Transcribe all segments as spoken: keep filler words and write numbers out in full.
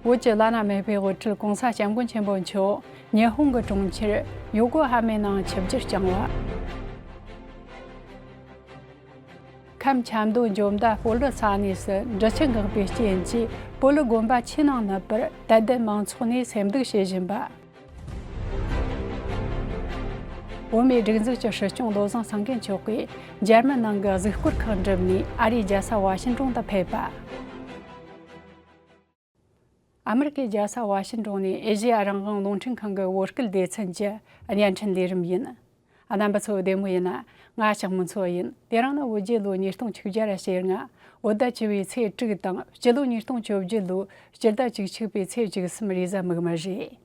བོད་ཀྱི་བླ་ན་མེད་པའི་དབུ་ཁྲིད་༸གོང་ས་༸སྐྱབས་མགོན་ཆེན་པོ་མཆོག་ཉི་ཧོང་གི་གྲོང་ཁྱེར་ཡོ་ཀོ་ཧ་མའི་ནང་ཆིབས་བསྒྱུར་བསྐྱངས་པ། ཁམས་ཆབ་མདོ་འཇོ་མདའ་སྤོ་ལོ་ས་གནས་སུ་འབྲི་ཆུ་འགག་པའི་རྐྱེན་གྱིས་སྤོ་ལོ་དགོན་པ་ཆུའི་ནང་ནུབ་པར་དད་ལྡན་མང་ཚོགས་ནས་སེམས་སྡུག་བྱེད་བཞིན་པ། བོད་མིའི་སྒྲིག་འཛུགས་ཀྱི་སྲིད་སྐྱོང་བློ་བཟང་སེང་གེ་མཆོག་གིས་འཇར་མན་ནང་གི་གཟིགས་སྐོར་ཁག་འགྲུབ་ནས་ཨ་རིའི་རྒྱལ་ས་ཝ་ཤིང་ཏོན་དུ་ཕེབས་པ། ཨ་མི་རི་ཀའི་རྒྱལ་ས་ཝ་ཤིང་ཏོན་ནས་ཨེ་ཤེ་ཡ་རང་དབང་རླུང་འཕྲིན་ཁང་གི་བོད་སྐད་སྡེ་ཚན་གྱི་བརྙན་འཕྲིན་ལས་རིམ་ཡིན། རྣམ་པ་ཚོ་བདེ་མོ་ཡིན་ན། ང་ལྕགས་མོ་མཚོ་ཡིན། དེ་རིང་ནི་བོད་རྒྱལ་ལོ་ཉིས་སྟོང་བཅུ་གྱ་ར་ཞེ་ལྔ། བོད་ཟླ་བཅུ་བའི་ཚེས་དྲུག་དང་སྤྱི་ལོ་ཉིས་སྟོང་བཅོ་བརྒྱད་ལོའི་སྤྱི་ཟླ་བཅུ་གཅིག་པའི་ཚེས་བཅུ་གསུམ་རེས་གཟའ་མིག་དམར་རེད།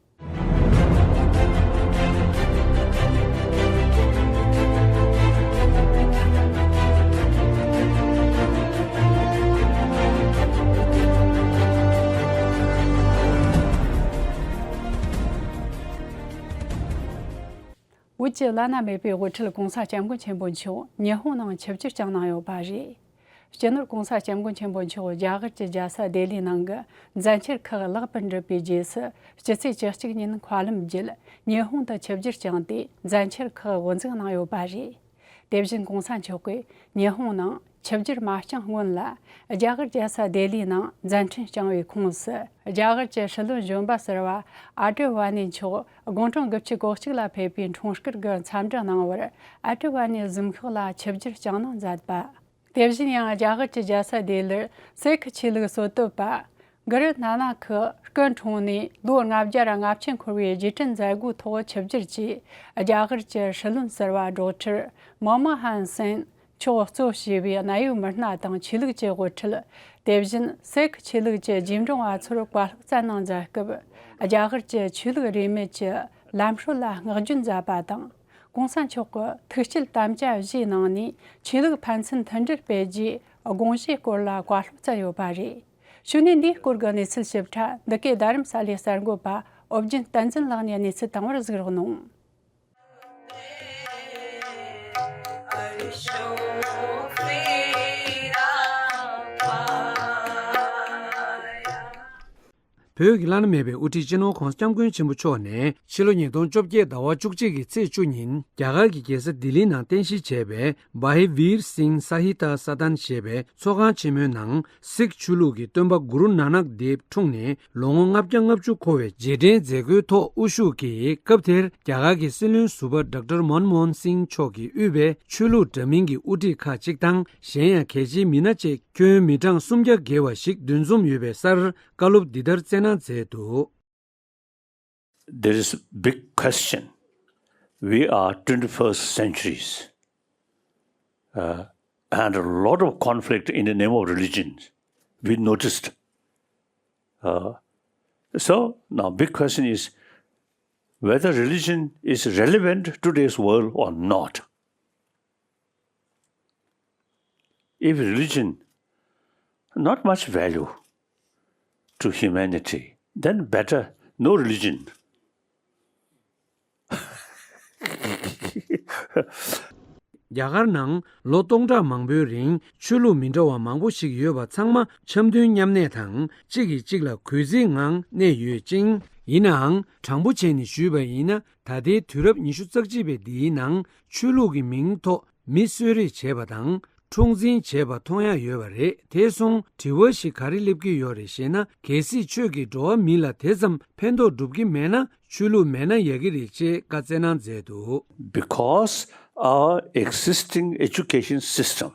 བོད་ཀྱི་བླ་ན་མེད་པའི་དབུ་ཁྲིད་༸གོང་ས་༸སྐྱབས་མགོན་ཆེན་པོ་མཆོག་ཉི་ཧོང་ནང་ཆིབས་བསྒྱུར་བསྐྱངས་གནང་ཡོད་པ་རེད། སྤྱི་ནོར་༸གོང་ས་༸སྐྱབས་མགོན་ཆེན་པོ་མཆོག་རྒྱ་གར་གྱི་རྒྱལ་ས་ལྡི་ལིའི་ནང་གི་མཛད་འཆར་ཁག་ལེགས་པར་འགྲུབ་པའི་རྗེས་སུ་སྤྱི་ཚེས་བཅུ་གཅིག་ཉིན་མཁའ་ལམ་བརྒྱུད་ཉི་ཧོང་དུ་ཆིབས་བསྒྱུར་བསྐྱངས་ཏེ་མཛད་འཆར་ཁག་དབུ་འཛུགས་གནང་ཡོད་པ་རེད། དེ་བཞིན་༸གོང་ས་མཆོག་གིས་ཉི་ཧོང་ནང་ཆིབས་བསྒྱུར་མ་བསྐྱངས་སྔོན་ལ་རྒྱ་གར་རྒྱལ་ས་ལྡི་ལིའི་ནང་མཛད་འཕྲིན་བསྐྱངས་པའི་ཁོངས་སུ་རྒྱ་གར་གྱི་སྲིད་བློན་གཞོན་པ་ཟུར་པ་ཨ་ཏི་ཝ་ནི་མཆོག་དགུང་གྲངས་དགུ་བཅུ་གོ་གཅིག་ལ་ཕེབས་པའི་འཁྲུངས་སྐར་གྱི་འཚམས་འདྲི་གནང་བར་ཨ་ཏི་ཝ་ནི་གཟིམ་ཤག་ལ་ཆིབས་བསྒྱུར་བསྐྱངས་གནང་མཛད་པ། དེ་བཞིན་ཡང་རྒྱ་གར་གྱི་རྒྱལ་ས་ལྡི་ལིར་སེ་ཁི་ཆོས་ལུགས་སྲོལ་གཏོད་པ་གུ་རུ་ན་ན་ཁི་སྐུ་འཁྲུངས་ནས་ལོ་ལྔ་བརྒྱ་ར་ལྔ་བཅུ་འཁོར་བའི་རྗེས་དྲན་མཛད་སྒོའི་ཐོག་ཆིབས་བསྒྱུར་གྱིས་རྒྱ་གར་གྱི་སྲིད་བློན་ཟུར་པ་སྒྲོག་ཁྲིར་མོན་མོ་ཧན་སིན་མཆོག་གཙོ་བྱས་པའི་གནད་ཡོད་མི་སྣ་དང་ཆོས་ལུགས་ཀྱི་དབུ་ཁྲིད། དེ་བཞིན་སེ་ཁི་ཆོས་ལུགས་ཀྱི་རྗེས་འབྲང་བ་ཚོར་བཀའ་སློབ་སྩལ་གནང་མཛད་སྐབས་རྒྱ་གར་གྱི་ཆོས་ལུགས་རིས་མེད་ཀྱི་ལམ་སྲོལ་ལ་བསྔགས་བརྗོད་མཛད་པ་དང་། ༸གོང་ས་མཆོག་གི་ཐུགས་བསྐྱེད་དམ་བཅའ་བཞིའི་ནང་ནས་ཆོས་ལུགས་ཕན་ཚུན་མཐུན་སྒྲིལ་སྤེལ་རྒྱུའི་དགོངས་བཞེས་སྐོར་ལ་བཀའ་སློབ་སྩལ་ཡོད་པ་རེད། གཞུག་ནས་འདིའི་སྐོར་གྱི་གནས་ཚུལ་ཞིབ་ཕྲ་འདི་གའི་རྡ་རམ་ས་ལའི་གསར་འགོད་པ་ཨོ་རྒྱན་བསྟན་འཛིན་ལགས་ནས་གནས་ཚུལ་བཏང་བར་གཟིགས་རོགས་གནང་། བོད་ཀྱི་བླ་ན་མེད་པའི་དབུ་ཁྲིད་སྤྱི་ནོར་༸གོང་ས་༸སྐྱབས་མགོན་ཆེན་པོ་མཆོག་ནས་ཕྱི་ལོ་ཉིས་སྟོང་བཅོ་བརྒྱད་ཟླ་བ་བཅུ་གཅིག་གི་ཚེས་བཅུ་ཉིན་རྒྱ་གར་གྱི་རྒྱལ་ས་ལྡི་ལིའི་ནང་རྟེན་གཞི་བྱས་པའི་བྷ་ཧི་ཝིར་སིང་ས་ཧི་ཏ་ས་དན་ཞེས་པའི་ཚོགས་ཁང་ཆེན་མོའི་ནང་སིག་ཆོས་ལུགས་ཀྱི་སྟོན་པ་གུ་རུ་ནཱ་ནག་དེབ་འཁྲུངས་ནས་ལོ་ངོ་ལྔ་བརྒྱ་ལྔ་བཅུ་འཁོར་བའི་རྗེས་དྲན་མཛད་སྒོའི་ཐོག་དབུ་བཞུགས་ཀྱིས་སྐབས་དེར་རྒྱ་གར་གྱི་སྲིད་བློན་ཟུར་པ་ཌོག་ཊར་མོན་མོ་ཧན་སིང་མཆོག་གིས་དབུས་པའི་ཆོས་ལུགས་འདྲ་མིན་གྱི་དབུ་ཁྲིད་ཁག་ཅིག་དང་གཞན་ཡང་གལ་ཆེའི་མི་སྣ་བཅས་ཁྱོན་མི་གྲངས་སུམ་བརྒྱ་བརྒལ་བ་ཞིག་འདུ་འཛོམས་ཡོད་པའི་སར་བཀའ་སློབ་འདི་ལྟར་སྩལ་གནང་མཛད་འདུག། There is a big question. We are twenty-first centuries, uh, and a lot of conflict in the name of religion. We noticed. Uh, so now, big question is whether religion is relevant to today's world or not. If religion not much value to humanity, then better no religion. རྒྱ་གར་ནང་ལོ་སྟོང་ཕྲག་མང་པོའི་རིང་ཆོས་ལུགས་མི་འདྲ་བ་མང་པོ་ཞིག་ཡོད་པ་ཚང་མ་འཆམ་མཐུན་མཉམ་གནས་དང་གཅིག་གིས་གཅིག་ལ་གུས་བརྩིའི་ངང་གནས་ཡོད་ཅིང་། ཡིན་ནའང་དྲང་པོ་བྱས་ནས་ཞུས་པ་ཡིན་ན། ད་ལྟའི་དུས་རབས་ཉི་ཤུ་རྩ་གཅིག་པའི་འདིའི་ནང་ཆོས་ལུགས་ཀྱི་མིང་ཐོག་མི་གསོད་རེས་བྱས་པ་དང་འཁྲུག་འཛིང་བྱས་པ་མཐོང་ཡ་ཡོད་པ་རེད། དེ་སོང་དྲི་བ་ཞིག་ག་རེ་སླེབས་ཀྱི་ཡོད་རེད་ཞེ་ན། གལ་སྲིད་ཆོས་ཀྱིས་འགྲོ་བ་མི་ལ་དེ་ཙམ་ཕན་ཐོགས་སྒྲུབ་ཀྱི་མེད་ན་ཆོས་ལུགས་མེད་ན་ཡག་གི་རེད་ཅེས་བཀའ་སྩལ་གནང་མཛད་འདུག། Because our existing education system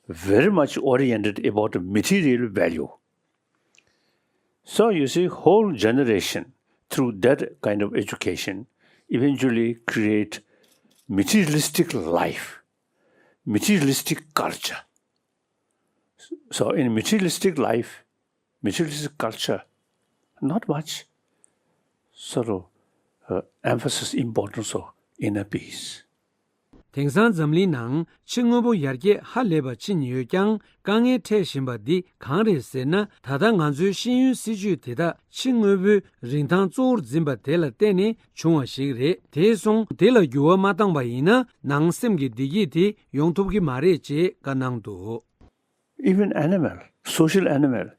very much oriented about material value. So you see, whole generation through that kind of education eventually create materialistic life, materialistic culture. So in materialistic life, materialistic culture, not much sort of uh, emphasis importance of inner peace. དེང་སང་འཛམ་གླིང་ནང་ཕྱི་དངོས་པོ་ཡར་རྒྱས་ཧ་ལས་པ་ཕྱིན་ཡོད་ཀྱང་དཀའ་ངལ་འཕྲད་བཞིན་པ་འདི་གང་རེད་ཟེར་ན། ད་ལྟ་ང་ཚོའི་ཤེས་ཡོན་སྲིད་བྱུས་དེ་དག་ཕྱི་དངོས་པོའི་རིན་ཐང་གཙོ་བོར་འཛིན་པ་དེ་ལ་བརྟེན་ནས་བྱུང་བ་ཞིག་རེད། དེ་སོང་དེ་ལ་འགྱུར་བ་མ་བཏང་པ་ཡིན་ན་ནང་སེམས་ཀྱི་བདེ་སྐྱིད་དེ་ཡོང་ཐུབ་ཀྱི་མ་རེད་ཅེས་བཀའ་གནང་འདུག། Even animal, social animal,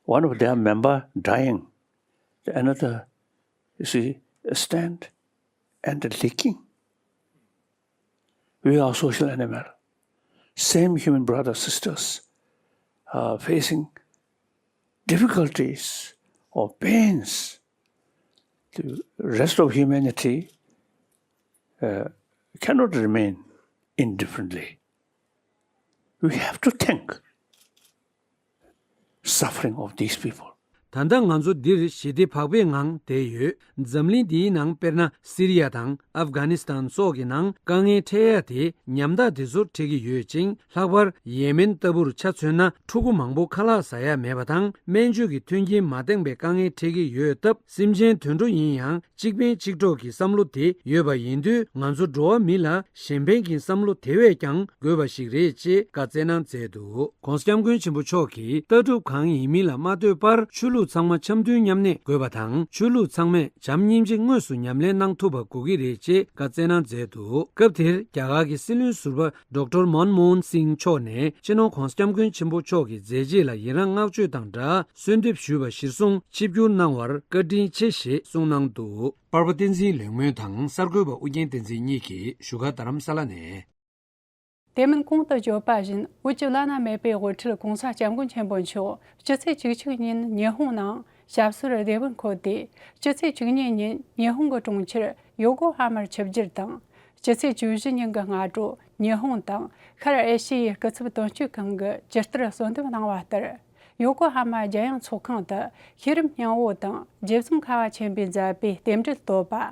One of their member dying, the another, you see, stand and licking. We are social animal. Same human brothers, sisters are facing difficulties or pains. The rest of humanity uh, cannot remain indifferently. We have to think suffering of these people. ད་ལྟ་ང་ཚོ་འདིར་ཞི་བདེ་བག་ཕེབས་ངང་བསྡད་ཡོད། འཛམ་གླིང་འདིའི་ནང་དཔེར་ན་སི་རི་ཡ་དང་ཨབ་གྷ་ནི་སི་ཐན་སོགས་ཀྱི་ནང་དཀའ་ངལ་འཕྲད་ཡ་དེ་ཉམ་ཐག་དེ་ཚོར་འཕྲད་ཀྱི་ཡོད་ཅིང་། ལྷག་པར་ཡེ་མེན་ལྟ་བུར་ཆ་མཚོན་ན་ཕྲུ་གུ་མང་པོ་ཁ་ལག་ཟ་ཡ་མེད་པ་དང་སྨན་བཅོས་ཀྱི་མཐུན་རྐྱེན་མ་འདང་པའི་དཀའ་ངལ་འཕྲད་ཀྱི་ཡོད་སྟབས། སེམས་ཅན་དུད་འགྲོ་ཡིན་ཡང་གཅིག་ཕན་གཅིག་གྲོགས་ཀྱི་བསམ་བློ་དེ་ཡོད་པ་ཡིན་དུས། ང་ཚོ་འགྲོ་བ་མི་ལ་གཞན་ཕན་གྱི་བསམ་བློ་དེ་བས་ཀྱང་དགོས་པ་ཞིག་རེད་ཅེས་བཀའ་སྩལ་གནང་མཛད་འདུག ༸གོང་ས་༸སྐྱབས་མགོན་ཆེན་པོ་མཆོག་གིས་ལྟ་གྲུབ་གང་ཡིན་མིན་ལ་མ་ལྟོས་པར་ཆོས་ལུགས་ཚང་མ་འཆམ་མཐུན་མཉམ་གནས་དགོས་པ་དང་། ཆོས་ལུགས་ཚང་མས་བྱམས་སྙིང་རྗེ་དངོས་སུ་ཉམས་ལེན་གནང་ཐུབ་པ་དགོས་ཀྱི་རེད་ཅེས་བཀའ་སྩལ་གནང་མཛད་འདུག་སྐབས་དེར་རྒྱ་གར་གྱི་སྲིད་བློན་ཟུར་པ་ཌོག་ཊར་མོན་མོ་ཧན་སིང་མཆོག་ནས་སྤྱི་ནོར་༸གོང་ས་༸སྐྱབས་མགོན་ཆེན་པོ་མཆོག་གི་མཛད་རྗེས་ལ་ཡི་རངས་བསྔགས་བརྗོད་དང་སྦྲགས་གསོལ་འདེབས་ཞུས་པ་གཞིར་བཟུང་ཆིབས་བསྒྱུར་གནང་བར་བཀའ་དྲིན་ཆེ་ཞེས་གསུངས་གནང་འདུག་པར་པ་བསྟན་འཛིན་ལེགས་སྨོན་དང་གསར་འགོད་པ་ཨུ་རྒྱན་བསྟན་འཛིན་གཉིས་ཀྱིས་བཞུགས་སྒར་རྡ་རམ་ས་ལ་ནས། དེ་མིན་གོང་དུ་བརྗོད་པ་བཞིན་བོད་ཀྱི་བླ་ན་མེད་པའི་དབུ་ཁྲིད་༸གོང་ས་༸སྐྱབས་མགོན་ཆེན་པོ་མཆོག་སྤྱི་ཚེས་བཅུ་གཅིག་ཉིན་ཉི་ཧོང་ནང་ཞབས་སོར་བདེ་བར་འཁོད་དེ། སྤྱི་ཚེས་བཅུ་གཉིས་ཉིན་ཉི་ཧོང་གི་གྲོང་ཁྱེར་ཡོ་ཀོ་ཧ་མར་ཆིབས་བསྒྱུར་དང་། སྤྱི་ཚེས་བཅུ་བཞི་ཉིན་གྱི་སྔ་དྲོ་ཉི་ཧོང་དང་ཤར་ཨེ་ཤི་ཡའི་སྐུ་ཚབ་དོན་གཅོད་ཁང་གི་ཇི་ལྟར་གསོལ་འདེབས་གནང་བ་ལྟར། ཡོ་ཀོ་ཧ་མ་རྒྱལ་ཡོངས་ཚོགས་ཁང་དུ་ཤེས་རབ་སྙིང་པོ་དང་རྗེ་བཙུན་ཁ་བ་ཆེན་པོས་མཛད་པའི་རྟེན་འབྲེལ་བསྟོད་པ།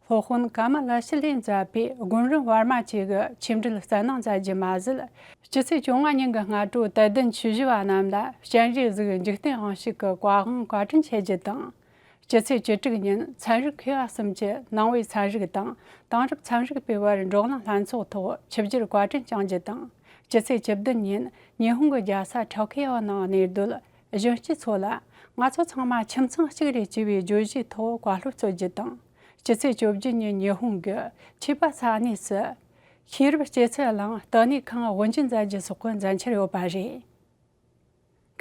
སློབ་དཔོན་ཀ་མ་ལ་ཤཱི་ལས་མཛད་པའི་སྒོམ་རིམ་བར་མ་བཅས་ཀྱི་ཆོས་འབྲེལ་སྩལ་གནང་མཛད་རྒྱུ་མ་ཟད། སྤྱི་ཚེས་བཅོ་ལྔ་ཉིན་གྱི་སྔ་དྲོ་དད་ལྡན་ཆོས་ཞུ་བ་རྣམས་ལ་སྤྱན་རས་གཟིགས་འཇིག་རྟེན་དབང་ཕྱུག་གི་བཀའ་དབང་བཀའ་དྲིན་ཆེ་རྒྱུ་དང་། སྤྱི་ཚེས་བཅུ་དྲུག་ཉིན་ཚན་རིག་མཁས་པ་གསུམ་གྱི་ནང་པའི་ཚན་རིག་དང་དེང་རབས་ཚན་རིག་པའི་བར་བགྲོ་གླེང་ལྷན་ཚོགས་ཐོག་ཆིབས་བསྒྱུར་བཀའ་དྲིན་བསྐྱངས་རྒྱུ་དང་། སྤྱི་ཚེས་བཅུ་བདུན་ཉིན་ཉི་ཧོང་གི་རྒྱལ་ས་ཊོ་ཀི་ཡོ་ནང་གནས་སྡོད་གཞོན་སྐྱེས་ཚོ་ལ་ང་ཚོ་ཚང་མ་ཁྱིམ་ཚང་གཅིག་རེད་ཅེས་པའི་བརྗོད་གཞིའི་ཐོག་བཀའ་སློབ་སྩོལ་རྒྱུ་དང་། སྤྱི་ཚེས་བཅོ་བརྒྱད་ཉིན་ཉི་ཧོང་གི་ཆོས་པ་ས་གནས་སུ་ཤེས་རབ་སྐྱེད་ཚལ་གླིང་ལྟེ་གནས་ཁང་དབུ་འབྱེད་མཛད་རྒྱུ་སོགས་ཀྱི་མཛད་འཆར་ཡོད་པ་རེད།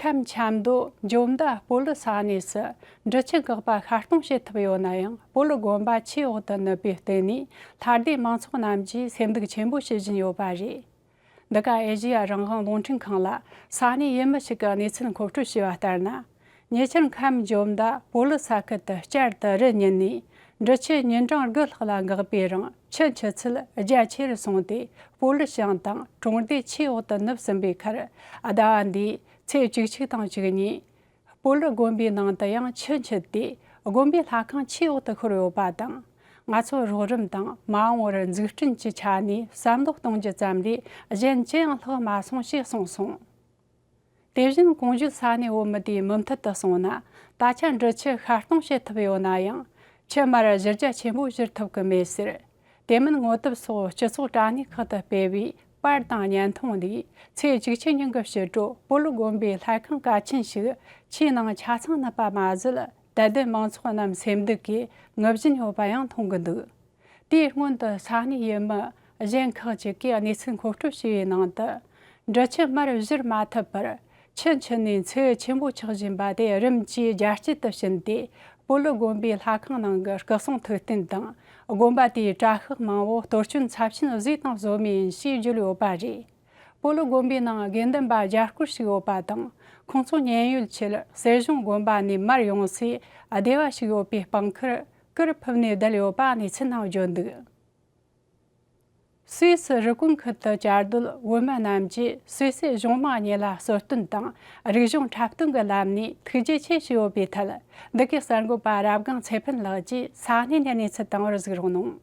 ཁམས་ཆབ་མདོ་འཇོ་མདའ་སྤོ་ལོ་ས་གནས་སུ་འབྲི་ཆུ་འགག་པ་ཤར་གཏོང་བྱེད་ཐུབ་ཡོད་ན་ཡང་སྤོ་ལོ་དགོན་པ་ཆུའི་འོག་ཏུ་ནུབ་པའི་སྟེང་ནས་ལྷ་སྡེ་མང་ཚོགས་རྣམས་ཀྱིས་སེམས་སྡུག་ཆེན་པོ་བྱེད་བཞིན་ཡོད་པ་རེད། འདི་ག་ཨེ་ཤེ་ཡ་རང་དབང་རླུང་འཕྲིན་ཁང་ལ་ས་གནས་ཡུལ་མི་ཞིག་གིས་གནས་ཚུལ་མཁོ་སྤྲོད་བྱས་པ་ལྟར་ན། ཉེ་ཆར་ཁམས་འཇོ་མདའ་སྤོ་ལོ་ས་ཁུལ་དུ་བསྐྱར་དུ་རི་ཉིལ་ནས་འབྲི་ཆུ་ཉིན་གྲངས་དགུ་ལྷག་ལ་འགགས་པའི་རིང་ཆུ་འཁྱིལ་ཚད་རྒྱ་ཆེ་རུ་སོང་སྟེ་སྤོ་ལོ་ཞིང་དང་གྲོང་སྡེ་ཆུའི་འོག་ཏུ་ནུབ་ཟིན་པའི་ཁར། ཟླ་བ་འདིའི་ཚེས་བཅུ་གཅིག་དང་བཅུ་གཉིས། སྤོ་ལོ་དགོན་པའི་ནང་དུ་ཡང་ཆུ་འཁྱིལ་ཏེ་དགོན་པའི་ལྷ་ཁང་ཆུའི་འོག་ཏུ་ཤོར་ཡོད་པ་དང་། ང་ཚོ་རོགས་རམ་དང་མ་འོངས་པར་འཛུགས་སྐྲུན་གྱི་ཆ་ནས་བསམ་བློ་གཏོང་རྒྱུ་ཙམ་ལས་གཞན་ཅི་ཡང་ལྷག་མ་སོང་ཞེས་གསུངས་སོང་། དེ་བཞིན་གོང་བརྗོད་ས་གནས་བོད་མི་དེའི་མུ་མཐུད་དུ་གསུངས་ན། ད་ཆ་འབྲི་ཆུ་ཤར་གཏོང་བྱེད་ཐུབ་ཡོད་ན་ཡང་ཆུ་མར་གཞི་རྒྱ་ཆེན་པོ་བཞུར་ཐུབ་ཀྱི་མེད་ཟེར། དེ་མིན་ངོ་དེབ་སོགས་སྤྱི་ཚོགས་དྲ་གནས་ཁག་ཏུ་སྤེལ་བའི་པར་དང་བརྙན་ཐུང་ལས་ཚེས་བཅུ་གཅིག་ཉིན་གྱི་ཕྱི་དྲོ་སྤོ་ལོ་དགོན་པའི་ལྷ་ཁང་གལ་ཆེན་ཞིག་ཆུའི་ནང་ཆ་ཚང་ནུབ་པ་མ་ཟད། དད་ལྡན་མང་ཚོགས་རྣམས་སེམས་སྡུག་གིས་ངུ་བཞིན་ཡོད་པ་ཡང་མཐོང་གི་འདུག་དེའི་སྔོན་དུ་ས་གནས་ཡུལ་མི་གཞན་ཁག་ཅིག་གིས་གནས་ཚུལ་མཁོ་སྤྲོད་བྱས་པའི་ནང་དུ། འབྲི་ཆུ་མར་བཞུར་མ་ཐུབ་པར་ཆུ་འཁྱིལ་ནས་མཚེའུ་ཆེན་པོ་ཆགས་བཞིན་པ་དེ་རིམ་གྱིས་རྒྱ་སྐྱེད་དུ་ཕྱིན་ཏེ། སྤོ་ལོ་དགོན་པའི་ལྷ་ཁང་ནང་གི་སྐུ་གསུང་ཐུགས་རྟེན་དང་དགོན་པ་དེའི་གྲྭ་ཤག་མང་བོ་གཏོར་སྐྱོན་ཚབས་ཆེན་བཟོས་དང་བཟོ་མུས་ཡིན་ཞེས་བརྗོད་ཡོད་པ་རེད། སྤོ་ལོ་དགོན་པའི་ནང་དགེ་འདུན་པ་བརྒྱ་སྐོར་ཞིག་ཡོད་པ་དང་། ཁོང་ཚོ་མཉན་ཡོད་ཆེད་གསེར་གཞོང་དགོན་པ་ནས་མར་ཡོང་སའི་སྡེ་བ་ཞིག་ཡོད་པའི་སྤང་ཁར་གུར་ཕུབ་ནས་བསྡད་ཡོད་པ་གནས་ཚུལ་ནང་བརྗོད་འདུག་སུད་སི་རི་ཀོན་ཁུལ་དུ་བཅའ་སྡོད་བོད་མི་རྣམས་ཀྱིས་སུད་སི་གཞུང་དམངས་གཉིས་ལ་གསོལ་སྟོན་དང་རིག་གཞུང་འཁྲབ་སྟོན་གྱི་ལམ་ནས་ཐུགས་རྗེ་ཆེ་ཞུས་ཡོད་པའི་ཐད། འདི་གའི་གསར་འགོད་པ་རབ་སྒང་ཚེ་ཕུན་ལགས་ཀྱིས་ས་གནས་ནས་གནས་ཚུལ་དང་པོར་གཟིགས་རོགས་གནང་།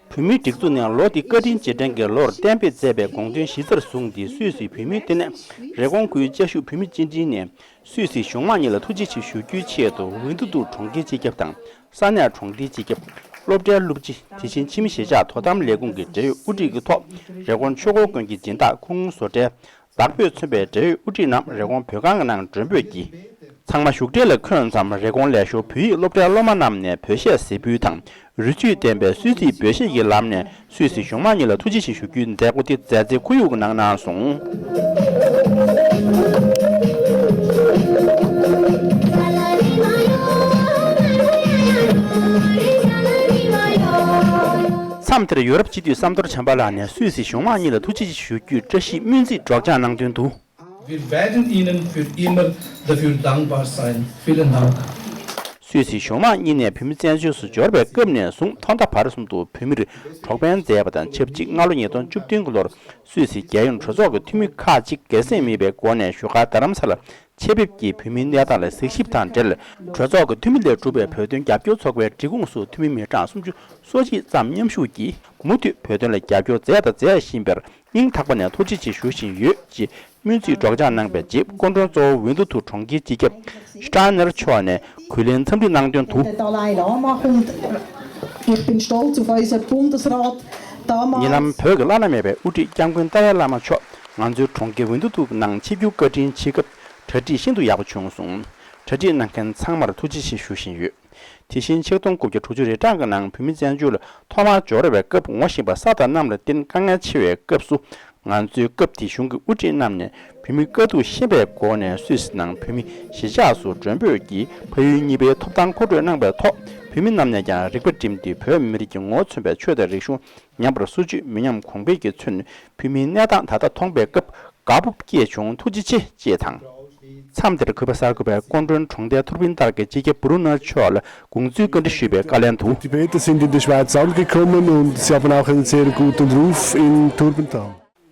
བོད་མིའི་སྒྲིག་འཛུགས་ནས་ལོ་འདི་བཀའ་དྲིན་རྗེས་དྲན་གྱི་ལོར་གཏན་འབེབས་མཛད་པའི་དགོངས་དོན་གཞི་རྩར་བཟུང་སྟེ། སུད་སི་བོད་མིའི་ལྟེ་གནས་རི་ཀོན་ཁུལ་བཅའ་བཞུགས་བོད་མི་སྤྱི་འཐུས་ནས་སུད་སི་གཞུང་དམངས་གཉིས་ལ་ཐུགས་རྗེ་ཆེ་ཞུ་རྒྱུའི་ཆེད་དུ། ཝིན་ཏུ་ཏུ་གྲོང་ཁྱེར་སྤྱི་ཁྱབ་དང་ས་གནས་གྲོང་སྡེའི་སྤྱི་ཁྱབ། སློབ་གྲྭའི་སློབ་སྤྱི། དེ་བཞིན་ཕྱི་མི་གཞིས་ཆགས་དོ་དམ་ལས་ཁུངས་ཀྱི་འབྲེལ་ཡོད་དབུ་ཁྲིད་ཀྱི་ཐོག་རི་ཀོན་ཆོས་འཁོར་དགོན་གྱི་སྦྱིན་བདག་ཁུངས་བཟོ་གྲྭའི་བདག་སྤོས་མཚོན་པའི་འབྲེལ་ཡོད་དབུ་ཁྲིད་རྣམས་རི་ཀོན་བོད་ཁང་གི་ནང་མགྲོན་འབོད་ཀྱིས། ཚང་མ་བཞུགས་གྲལ་ལ་འཁོད་མཚམས། རི་ཀོན་ལས་ཞོར་བོད་ཡིག་སློབ་གྲྭའི་སློབ་མ་རྣམས་ནས་བོད་གཞས་གཟིགས་འབུལ་དང་། རི་ཆུས་བསྟན་པའི་སུད་སིའི་བོད་གཞས་ཀྱི་ལམ་ནས་སུད་སི་གཞུང་དམངས་གཉིས་ལ་ཐུགས་རྗེ་ཆེ་ཞུ་རྒྱུའི་མཛད་སྒོ་དེ་མཛད་རྗེས་ཁོར་ཡུག་གི་ནང་གནང་སོང་། དེར་ཡོ་རོབ་སྤྱི་འཐུས་བསམ་མདོ་བྱམས་པ་ལགས་ནས་སུད་སི་གཞུང་མང་གཉིས་ལ་ཐུགས་རྗེ་ཆེ་ཞུ་རྒྱུའི་བཀྲ་ཤིས་སྨོན་ཚིག་སྒྲོག་སྦྱང་གནང་དོན་དུ། Wir werden Ihnen für immer dafür dankbar sein. Vielen Dank. སུད་སི་གཞུང་མང་གཉིས་ནས་བོད་མི་བཙན་བྱོལ་སུ་འབྱོར་བའི་སྐབས་ནས་བཟུང་ཐོག་མཐའ་བར་གསུམ་དུ་བོད་མིར་གྲོགས་ཕན་མཛད་པ་དང་ཆབས་ཅིག་སྔ་ལོ་ཉིས་སྟོང་བཅུ་བདུན་གྱི་ལོར་སུད་སི་རྒྱལ་ཡོངས་གྲོས་ཚོགས་ཀྱི་འཐུས་མི་ཁག་ཅིག་སྒེར་སེམས་མེད་པའི་སྒོ་ནས་བཞུགས་སྒར་རྡ་རམ་ས་ལར་ཆེད་ཕེབས་ཀྱིས་བོད་མིའི་གནས་སྟངས་ལ་གཟིགས་ཞིབ་དང་འབྲེལ། གྲོས་ཚོགས་ཀྱི་འཐུས་མི་ལས་གྲུབ་པའི་བོད་དོན་རྒྱབ་སྐྱོར་ཚོགས་པའི་སྒྲིག་ཁོངས་སུ་འཐུས་མི་མི་གྲངས་སུམ་ཅུ་སོ་གཅིག་ཙམ་མཉམ་ཞུགས་ཀྱིས་མུ་མཐུད་བོད་དོན་ལ་རྒྱབ་སྐྱོར་མཛད་དང་མཛད་བཞིན་པར་སྙིང་ཐག་པ་ནས་ཐུགས་རྗེ་ཆེ་ཞུ་བཞིན་ཡོད་ཅེས་སྨོན་ཚིག་སྒྲོག་སྦྱང་གནང་བའི་རྗེས་སྐུ་མགྲོན་གཙོ་བོ་ཝིན་ཏུ་ཐུ་གྲོང་ཁྱེར་སྤྱི་ཁྱབ་ཤི་ཏྲ་ནེར་མཆོག་ནས་གུས་ལན་འཚམས་འདྲི་གནང་དོན་དུ། Der Dalai Lama kommt. Ich bin stolz auf unseren Bundesrat. Damals ཉེ་ལམ་བོད་ཀྱི་བླ་ན་མེད་པའི་དབུ་ཁྲིད་སྐྱབས་མགོན་ཏཱ་ལའི་བླ་མ་མཆོག་ང་ཚོའི་གྲོང་ཁྱེར་ཝིན་ཏུ་ཐུ་ནང་ཆིབས་བསྒྱུར་བཀའ་དྲིན་ཆེ་སྐབས་གྲ་སྒྲིག་ཤིན་ཏུ་ཡག་པོ་བྱུང་སོང་། གྲ་སྒྲིག་གནང་མཁན་ཚང་མར་ཐུགས་རྗེ་ཆེ་ཞུ་བཞིན་ཡོད། དེ་བཞིན་ཆིག་སྟོང་དགུ་བརྒྱ་དྲུག་ཅུ་རེ་གྲངས་ཀྱི་ནང་བོད་མི་བཙན་བྱོལ་ལ་ཐོག་མར་འབྱོར་བའི་སྐབས་ངོ་ཤེས་པ་ས་དང་གནམ་ལ་བརྟེན་དཀའ་ངལ་ཆེ་བའི་སྐབས་སུ། ང་ཚོའི་སྐབས་དེའི་གཞུང་གི་དབུ་ཁྲིད་རྣམས་ནས་བོད་མི་དཀའ་སྡུག་ཤེས་པའི་སྒོ་ནས་སུད་སི་ནང་བོད་མི་གཞིས་ཆགས་སུ་མགྲོན་འབོད་ཀྱིས་ཕ་ཡུལ་གཉིས་པའི་ཐོབ་ཐང་མཁོ་སྤྲོད་གནང་བའི་ཐོག་བོད་མི་རྣམས་ནས་ཀྱང་རིག་པ་བསྒྲིམས་ཏེ་བོད་མི་རིགས་ཀྱི་ངོ་བོ་མཚོན་པའི་ཆོས་དང་རིག་གཞུང་ཉམས་པར་སོར་ཆུད་མི་ཉམས་གོང་འཕེལ་གྱི་ཚུལ་ནས་བོད་མིའི་གནས་སྟངས་ད་ལྟ་མཐོང་པའི་སྐབས་དགའ་སྤོབས་སྐྱེས་བྱུང་། ཐུགས་རྗེ་ཆེ་ཅེས་དང་། མཚམས་དེར་གུས་པ་གསར་འགོད་པས་སྐུ་མགྲོན་གྲོང་རྡལ་ཐུར་ཕིན་ཏར་གྱི་སྤྱི་ཁྱབ་བུ་རུ་ནར་མཆོག་ལ་དགོངས་ཚུལ་བཀའ་འདྲི་ཞུས་པའི་བཀའ་ལན་དུ། Tibet sind in die Schweiz angekommen und sie haben auch einen sehr guten Ruf in Turbenthal.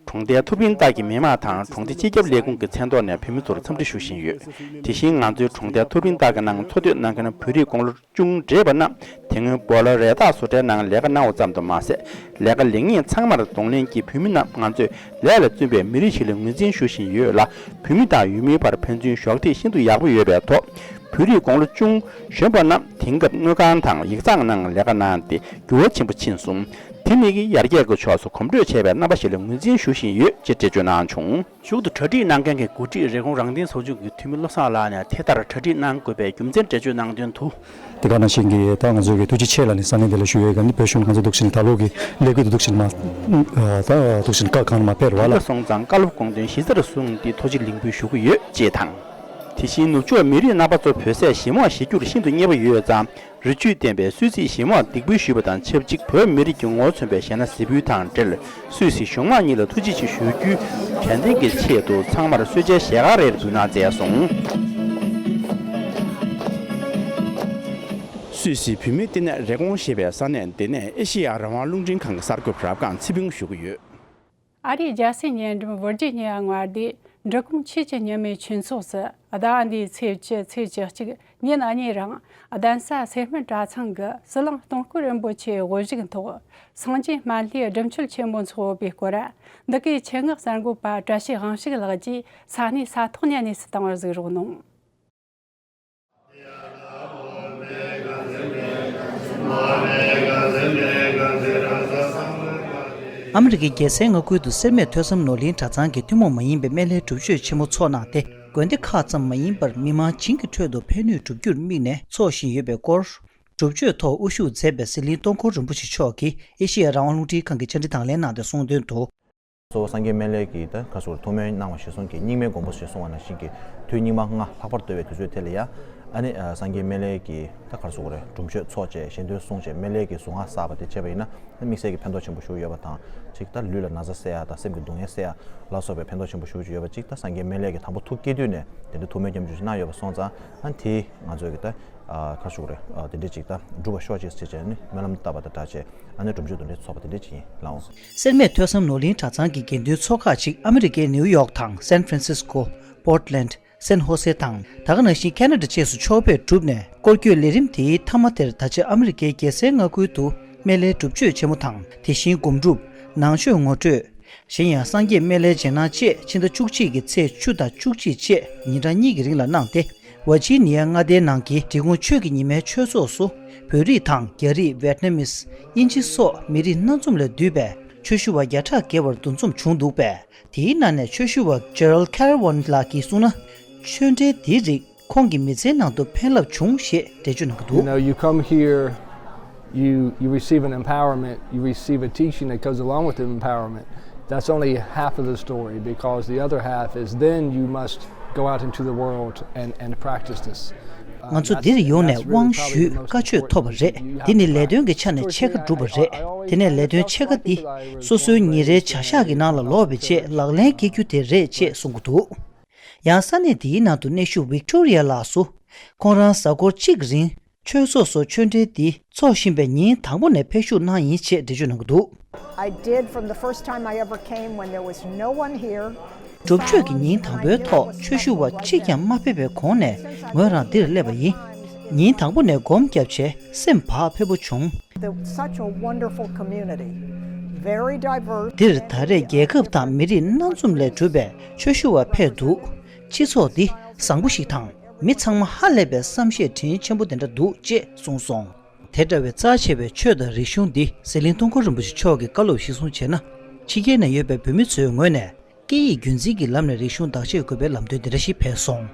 གྲོང་རྡལ་ཐུར་ཕིན་ཏར་གྱི་མི་མང་དང་གྲོང་སྡེ་སྤྱི་ཁྱབ་ལས་ཁུངས་ཀྱི་མཚན་ཐོག་ནས་བོད་མི་ཚོར་འཚམས་འདྲི་ཞུ་བཞིན་ཡོད། དེ་བཞིན་ང་ཚོའི་གྲོང་རྡལ་ཐུར་ཕིན་ཏར་གྱི་ནང་འཚོ་སྡོད་གནང་མཁན་བོད་རིགས་དགུང་ལོ་ཅུང་བགྲེས་པ་རྣམས་དེ་སྔོན་སྦོ་ལོ་རེ་དྭགས་བཟོ་གྲྭའི་ནང་ལས་ཀ་གནང་བ་ཙམ་དུ་མ་ཟད། ལས་ཀ་ལེགས་ཉེས་ཚང་མར་གདོང་ལེན་གྱིས་བོད་མི་རྣམས་ང་ཚོས་ལས་ལ་བརྩོན་པའི་མི་རིགས་ཤིག་ལ་ངོས་འཛིན་ཞུ་བཞིན་ཡོད་ལ། བོད་མི་དང་ཡུལ་མིའི་བར་ཕན་ཚུན་གཞོགས་འདེགས་ཤིན་ཏུ་ཡག་པོ་ཡོད་པའི་ཐོག་བོད་རིགས་དགུང་ལོ་ཅུང་གཞོན་པ་རྣམས་དེང་སྐབས་དངུལ་ཁང་དང་ཡིག་ཚང་ནང་ལས་ཀ་གནང་སྟེ་འགྱུར་བ་ཆེན་པོ་ཕྱིན་སོང་། དེ་ནི་ཡར་རྒྱས་ཀྱི་ཕྱོགས་སུ་གོམ་བགྲོད་བྱས་པའི་རྣམ་པ་ཞིག་ལ་ངོས་འཛིན་ཞུ་བཞིན་ཡོད་ཅེས་འགྲེལ་བརྗོད་གནང་བྱུང་། མཇུག་ཏུ་གྲ་སྒྲིག་གནང་མཁན་གྱི་འགོ་ཁྲིད་རི་ཀོན་རང་བཙན་ཚོགས་ཆུང་གི་འཐུས་མི་བློ་བཟང་ལགས་ནས་དེ་ལྟར་གྲ་སྒྲིག་གནང་དགོས་པའི་རྒྱུ་མཚན་འགྲེལ་བརྗོད་གནང་དོན་དུ། དེ་ག་ནང་བཞིན་གྱི་ད་ང་ཚོའི་གི་ཐུགས་རྗེ་ཆེ་ལབ་ནས་ས་གནས་འདི་ལ་ཞུ་ཡས་ག་ནི་བོད་གཞུང་ང་ཚོ་འདུག་བཞིན་ད་ལོ་གི་ལས་འགུལ་འདི་འདུག་བཞིན་མ་ད་འདུག་བཞིན་བཀའ་གང་མ་སྤེལ་བ་ལ། དེ་ག་སོང་ཙང་བཀའ་སློབ་དགོངས་དོན་གཞི་རྩར་བཟུང་སྟེ་ཐུགས་རྗེ་ལེགས་འབུལ་ཞུ་གི་ཡོད་ཅེས་དང་། དེ་བཞིན་ནུབ་ཕྱོགས་མི་རིགས་རྣམ་པ་ཚོ་བོད་ཟས་ཞིམ་མོ་བཞེས་རྒྱུར་ཤིན་ཏུ་མཉེས་པོ་ཡོད་ཙང་། རི་ཆུས་བསྟན་པའི་སུད་སིའི་ཞིང་དམག་སྡིགས་འབུལ་ཞུས་པ་དང་ཆབས་ཅིག་བོད་མི་རིགས་ཀྱི་ངོ་བོ་མཚོན་པའི་གཞས་སྣ་གཟིགས་འབུལ་དང་འབྲེལ། སུད་སི་གཞུང་དམངས་གཉིས་ལ་ཐུགས་རྗེ་ཆེ་ཞུ་རྒྱུའི་དྲན་རྟེན་གྱི་ཆེད་དུ་ཚང་མར་གསོལ་ཇའི་ཞལ་དཀར་རེ་འབུལ་གནང་མཛད་སོང་། སུད་སི་བུད་མེད་ལྟེ་གནས་རེ་ཀོང་ཞེས་པའི་ས་གནས་འདི་ནས་ཨེ་ཤེ་ཡ་རང་དབང་རླུང་འཕྲིན་ཁང་གི་གསར་འགོད་པ་རབ་སྒང་ཚེ་ཕུན་ཞུ་གི་ཡོད། ཨ་རིའི་རྒྱལ་སའི་ཉེ་འགྲམ་ཝིར་ཇི་ཉི་ཡ་མངའ་སྡེའི་འབྲི་གུང་ཆོས་ཀྱི་ཉི་མའི་ཆོས་ཚོགས་སུ་ཟླ་བ་འདིའི་ཚེས་བཅུ་ཚེས་བཅུ་གཅིག་ཉིན་གཉིས་རིང་གདན་ས་སེར་སྨད་གྲྭ་ཚང་གི་ཟི་ལིང་སྟོང་སྐོར་རིན་པོ་ཆེའི་དབུ་བཞུགས་ཐོག་སངས་རྒྱས་སྨན་བླའི་སྒྲུབ་མཆོད་ཆེན་མོ་འཚོགས་ཡོད་པའི་སྐོར། འདི་གའི་ཆེད་མངགས་གསར་འགོད་པ་བཀྲ་ཤིས་དབང་ཕྱུག་ལགས་ཀྱིས་ས་གནས་ས་ཐོག་ནས་གནས་ཚུལ་བཏང་བར་གཟིགས་རོགས་གནང་། ཨ་མི་རི་ཀའི་རྒྱལ་སའི་མངའ་ཁུལ་དུ་སེར་སྨད་ཐོས་བསམ་ནོར་གླིང་གྲྭ་ཚང་གི་ཐུན་མོང་མ་ཡིན་པའི་སྨན་བླའི་སྒྲུབ་མཆོད་ཆེན་མོ་འཚོགས་གནང་སྟེ། དགོན་སྡེ་ཁག་ཙམ་མ་ཡིན་པར་མི་མང་བྱིངས་ཀྱི་ཁྲོད་དུ་ཕན་ནུས་སྒྲུབ་རྒྱུར་དམིགས་ནས་འཚོགས་བཞིན་ཡོད་པའི་སྐོར། སྒྲུབ་མཆོད་ཐོག་དབུ་བཞུགས་མཛད་པའི་ཟི་ལིང་སྟོང་འཁོར་རིན་པོ་ཆེ་མཆོག་གིས་ཨེ་ཤེ་ཡ་རང་དབང་རླུང་འཕྲིན་ཁང་གི་བཅར་འདྲི་དང་ལེན་གནང་སྟེ་གསུངས་དོན་དུ། གཙོ་བོ་སངས་རྒྱས་སྨན་བླའི་གི་ད་ག་ཟེར་ཐུགས་སྨོན་གནང་བ་གཞིར་བཟུང་གི་རྙིང་མའི་དགོངས་པ་གཞིར་བཟུང་བ་ནང་བཞིན་གྱི་དུས་རྙིང་མ་སྔ་ལྷག་པར་དུ་བའི་དུས་ཚོད་དེ་ལ་ཡ། ཨ་ནི་སངས་རྒྱས་སྨན་བླའི་གི་ད་ག་ཟེར་དགོས་རེད། སྒྲུབ་མཆོད་འཚོགས་བྱས་ཞལ་འདོན་གསུངས་བྱས་སྨན་བླའི་གི་གཟུངས་སྔགས་བསགས་པ་དེ་བྱས་པ་ཡིན་ན་དམིགས་བསལ་གྱི་ཕན་ཐོགས་ཆེན་པོ་ཞིག་ཡོད་པ་དང་། གཅིག་ད་ལུས་ལ་ན་ཚ་སེལ་ཡ་དང་སེམས་ཀྱི་སྡུག་བསྔལ་སེལ་ཡ་ལ་སོགས་པའི་ཕན་ཐོགས་ཆེན་པོ་ཞིག་ཡོད་པ་གཅིག་ད་སངས་རྒྱས་སྨན་བླའི་གི་དང་པོ་ཐུགས་བསྐྱེད་དུས་ནས་དེ་འདྲའི་ཐུགས་སྨོན་སྐྱབས་འཇུག་ཅིག་གནང་ཡོད་པ་སོང་ཙང་། ཨ་ནི་དེ་ང་ཚོས་གི་ད་ག་ཟེར་དགོས་རེད། དེ་འདྲའི་གཅིག་ད་འགྲུབ་པ་ཤོག་ཅིག་ཟེར་བྱས་ནས་སྨོན་ལམ་བཏབ་པ་དང་སྦྲགས་བྱས། ཨ་ནི་སྒྲུབ་མཆོད་དེ་འདྲའི་ཚོགས་པ་དེ་འདྲ་ཅིག་ཡིན་ལགས། འོང་། སེར་སྨད་ཐོས་བསམ་ནོར་གླིང་གྲྭ་ཚང་གི་དགེ་འདུན་ཚོགས་ཁག་ཅིག་ཨ་མི་རི་ཀའི་ནེའུ་ཡོག་དང་སན་ཧྥ་རན་སིས་ཀོ། པོར་ཊི་ལེན་ཌི། སན་ཧོ་སེ་དང་། ད་ག་ནང་བཞིན་ཁེ་ན་ཌ་བཅས་སུ་ཕྱོགས་ཕེབས་གྲུབ་ནས། སྐོར་སྐྱོད་ལས་རིམ་དེའི་མཐའ་མ་དེར་ད་ཆ་ཨ་མི་རི་ཀའི་རྒྱལ་སའི་མངའ་ཁུལ་དུ་སྨན་བླའི་སྒྲུབ་མཆོད་ཆེན་མོ་དང་། དེ་བཞིན་སྒོམ་སྒྲུབ། ནང་མཆོད་ངོ་སྤྲོད། གཞན་ཡང་སངས་རྒྱས་སྨན་བླའི་རྗེས་གནང་བཅས་ཕྱི་ཟླ་བཅུ་གཅིག་གི་ཚེས་བཅུ་དང་བཅུ་གཅིག་བཅས་ཉིན་གྲངས་གཉིས་ཀྱི་རིང་ལ་གནང་སྟེ། ཝར་ཇི་ནི་ཡ་མངའ་སྡེའི་ནང་གི་འབྲི་གུང་ཆོས་ཀྱི་ཉི་མའི་ཆོས་ཚོགས་སུ། བོད་རིགས་དང་རྒྱ་རིགས། ཝེད་ནམ་མིས། དབྱིན་ཇི་སོགས་མི་རིགས་སྣ་འཛོམས་ལས་འདུས་པའི་ཆོས་ཞུ་བ་བརྒྱ་ཕྲག་བརྒལ་བར་འདུ་འཛོམས་བྱུང་འདུག་པས། དེའི་ནང་ནས་ཆོས་ཞུ་བ་ཇེ་རལ་ཁེ་ར་ཝན་ལགས་ཀྱིས་གསུངས་ན། ཆོས་འབྲེལ་འདིའི་རིགས་ཁོང་གི་མི་ཚེའི་ནང་དུ་ཕན་རླབས་བྱུང་ཞེས་འགྲེལ་བརྗོད་གནང་གི་འདུག། You know, you come here, you, you receive an empowerment, you receive a teaching that goes along with the empowerment. That's only half of the story, because the other half is then you must go out into the world and, and practice this. ང་ཚོ་འདིར་ཡོང་ནས་དབང་ཞུས་བཀའ་ཆོས་ཐོབ་པ་རེད། འདི་ནི་ལས་དོན་གྱི་ཆ་ནས་ཕྱེད་ཀ་གྲུབ་པ་རེད། དེ་ནས་ལས་དོན་ཕྱེད་ཀ་འདི་སོ་སོའི་ཉིན་རེའི་བྱ་གཞག་གི་ནང་ལ་ལོག་པའི་ཆེད་ལག་ལེན་འཁེལ་རྒྱུ་དེ་རེད་ཅེས་གསུང་གི་འདུག་ཡང་ས་གནས་འདིའི་ནང་དུ་གནས་བཞུགས་ཝིག་ཏོ་རི་ཡ་ལགས་སུ། ཁོང་རང་གཟའ་འཁོར་གཅིག་རིང་ཆོས་ཚོགས་སུ་ཆོས་འབྲེལ་འདི་འཚོགས་བཞིན་པའི་ཉིན་དང་པོ་ནས་ཕེབས་བཞུགས་གནང་ཡིན་ཅེས་འགྲེལ་བརྗོད་གནང་གི་འདུག I did from the first time I ever came when there was no one here. གྲུབ་ཆོས་ཀྱི་ཉིན་དང་པོའི་ཐོག་ཆོས་ཞུ་བ་གཅིག་ཀྱང་མ་ཕེབས་པའི་གོང་ནས་ངོས་རང་འདིར་སླེབས་པ་ཡིན། ཉིན་དང་པོ་ནས་སྒོམ་བརྒྱབ་བྱས་སེམས་བག་ཕེབས་པོ་བྱུང་། The- such a wonderful community, very diverse. འདིར་ད་རེས་རྒྱལ་ཁབ་དང་མི་རིགས་སྣ་འཛོམས་ལས་གྲུབ་པའི་ཆོས་ཞུ་བ་ཕེབས་འདུག་སྤྱི་ཚོགས་འདི་བཟང་པོ་ཞིག་དང་མི་ཚང་མ་ཧ་ལས་པའི་བསམ་ཤེས་དྲིན་ཆེན་པོ་དེ་འདྲ་འདུག་ཅེས་གསུངས་སོང་། དེ་འདྲ་བའི་རྩ་ཆེ་བའི་ཆོས་དང་རིག་གཞུང་འདི་ཟི་ལིང་ཏུང་ཁུན་རིན་པོ་ཆེ་མཆོག་གི་བཀའ་སློབ་གཞིར་བཟུང་བྱས་ན། ཕྱི་རྒྱལ་ན་ཡོད་པའི་བོད་མི་ཚོའི་ངོས་ནས་སྐད་ཡིག་རྒྱུན་འཛིན་གྱི་ལམ་ནས་རིག་གཞུང་བདག་གཅེས་དགོས་པའི་ལམ་སྟོན་འདི་འདྲ་ཞིག་སྤེལ་སོང་།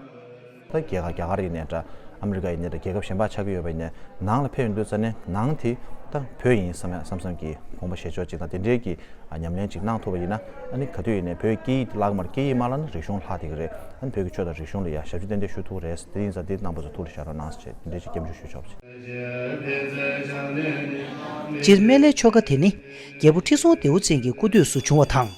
ད་རྒྱ་གར་རྒྱ་གར་ཡིན་ནའི་འདྲ། ཨ་མི་རི་ཀ་ཡིན་ནའི་འདྲ། རྒྱལ་ཁབ་གཞན་པ་ཆགས་ཀྱི་ཡོད་པ་ཡིན་ནའི་ནང་ལ་ཕེབས་ཡོང་དུས་ཙ་ནས་ནང་དེ་ད་བོད་ཡིན་བསམ་ཡ་བསམ་བསམ་གྱི་དགོངས་པ་བཞེས་ཕྱོགས་ཅིག་དང་དེ་འདྲའི་གི་ཉམས་ལེན་ཅིག་གནང་ཐུབ་པ་ཡིན་ན། ཨ་ནི་ག་དུས་ཡིན་ནའི་བོད་སྐད་ཡིག་དེ་བརླག་མ་རེད། སྐད་ཡིག་མ་བརླག་ན་རིག་གཞུང་བརླག་བསྡད་ཀྱི་རེད། ཨ་ནི་བོད་ཀྱི་ཆོས་དང་རིག་གཞུང་ལ་ཡ་ཞབས་ཕྱི་ཏན་ཏན་ཞུ་ཐུབ་ཀྱི་རེད། དེ་ཡིན་ཙང་དེ་རྣམ་པ་ཚོ་ཐུགས་ལ་བཞག་རོགས་གནང་ཟེར་བྱས་དེ་འདྲའི་ཅིག་སྐྱབས་འཇུག་ཞུ་ཆོག་པ་བྱས། སྤྱིར་སྨན་བླའི་ཆོ་ག་དེ་ནི་རྒྱལ་པོ་ཁྲི་སྲོང་ལྡེའུ་བཙན་གྱི་སྐུ་དུས་སུ་བྱུང་བ་དང་།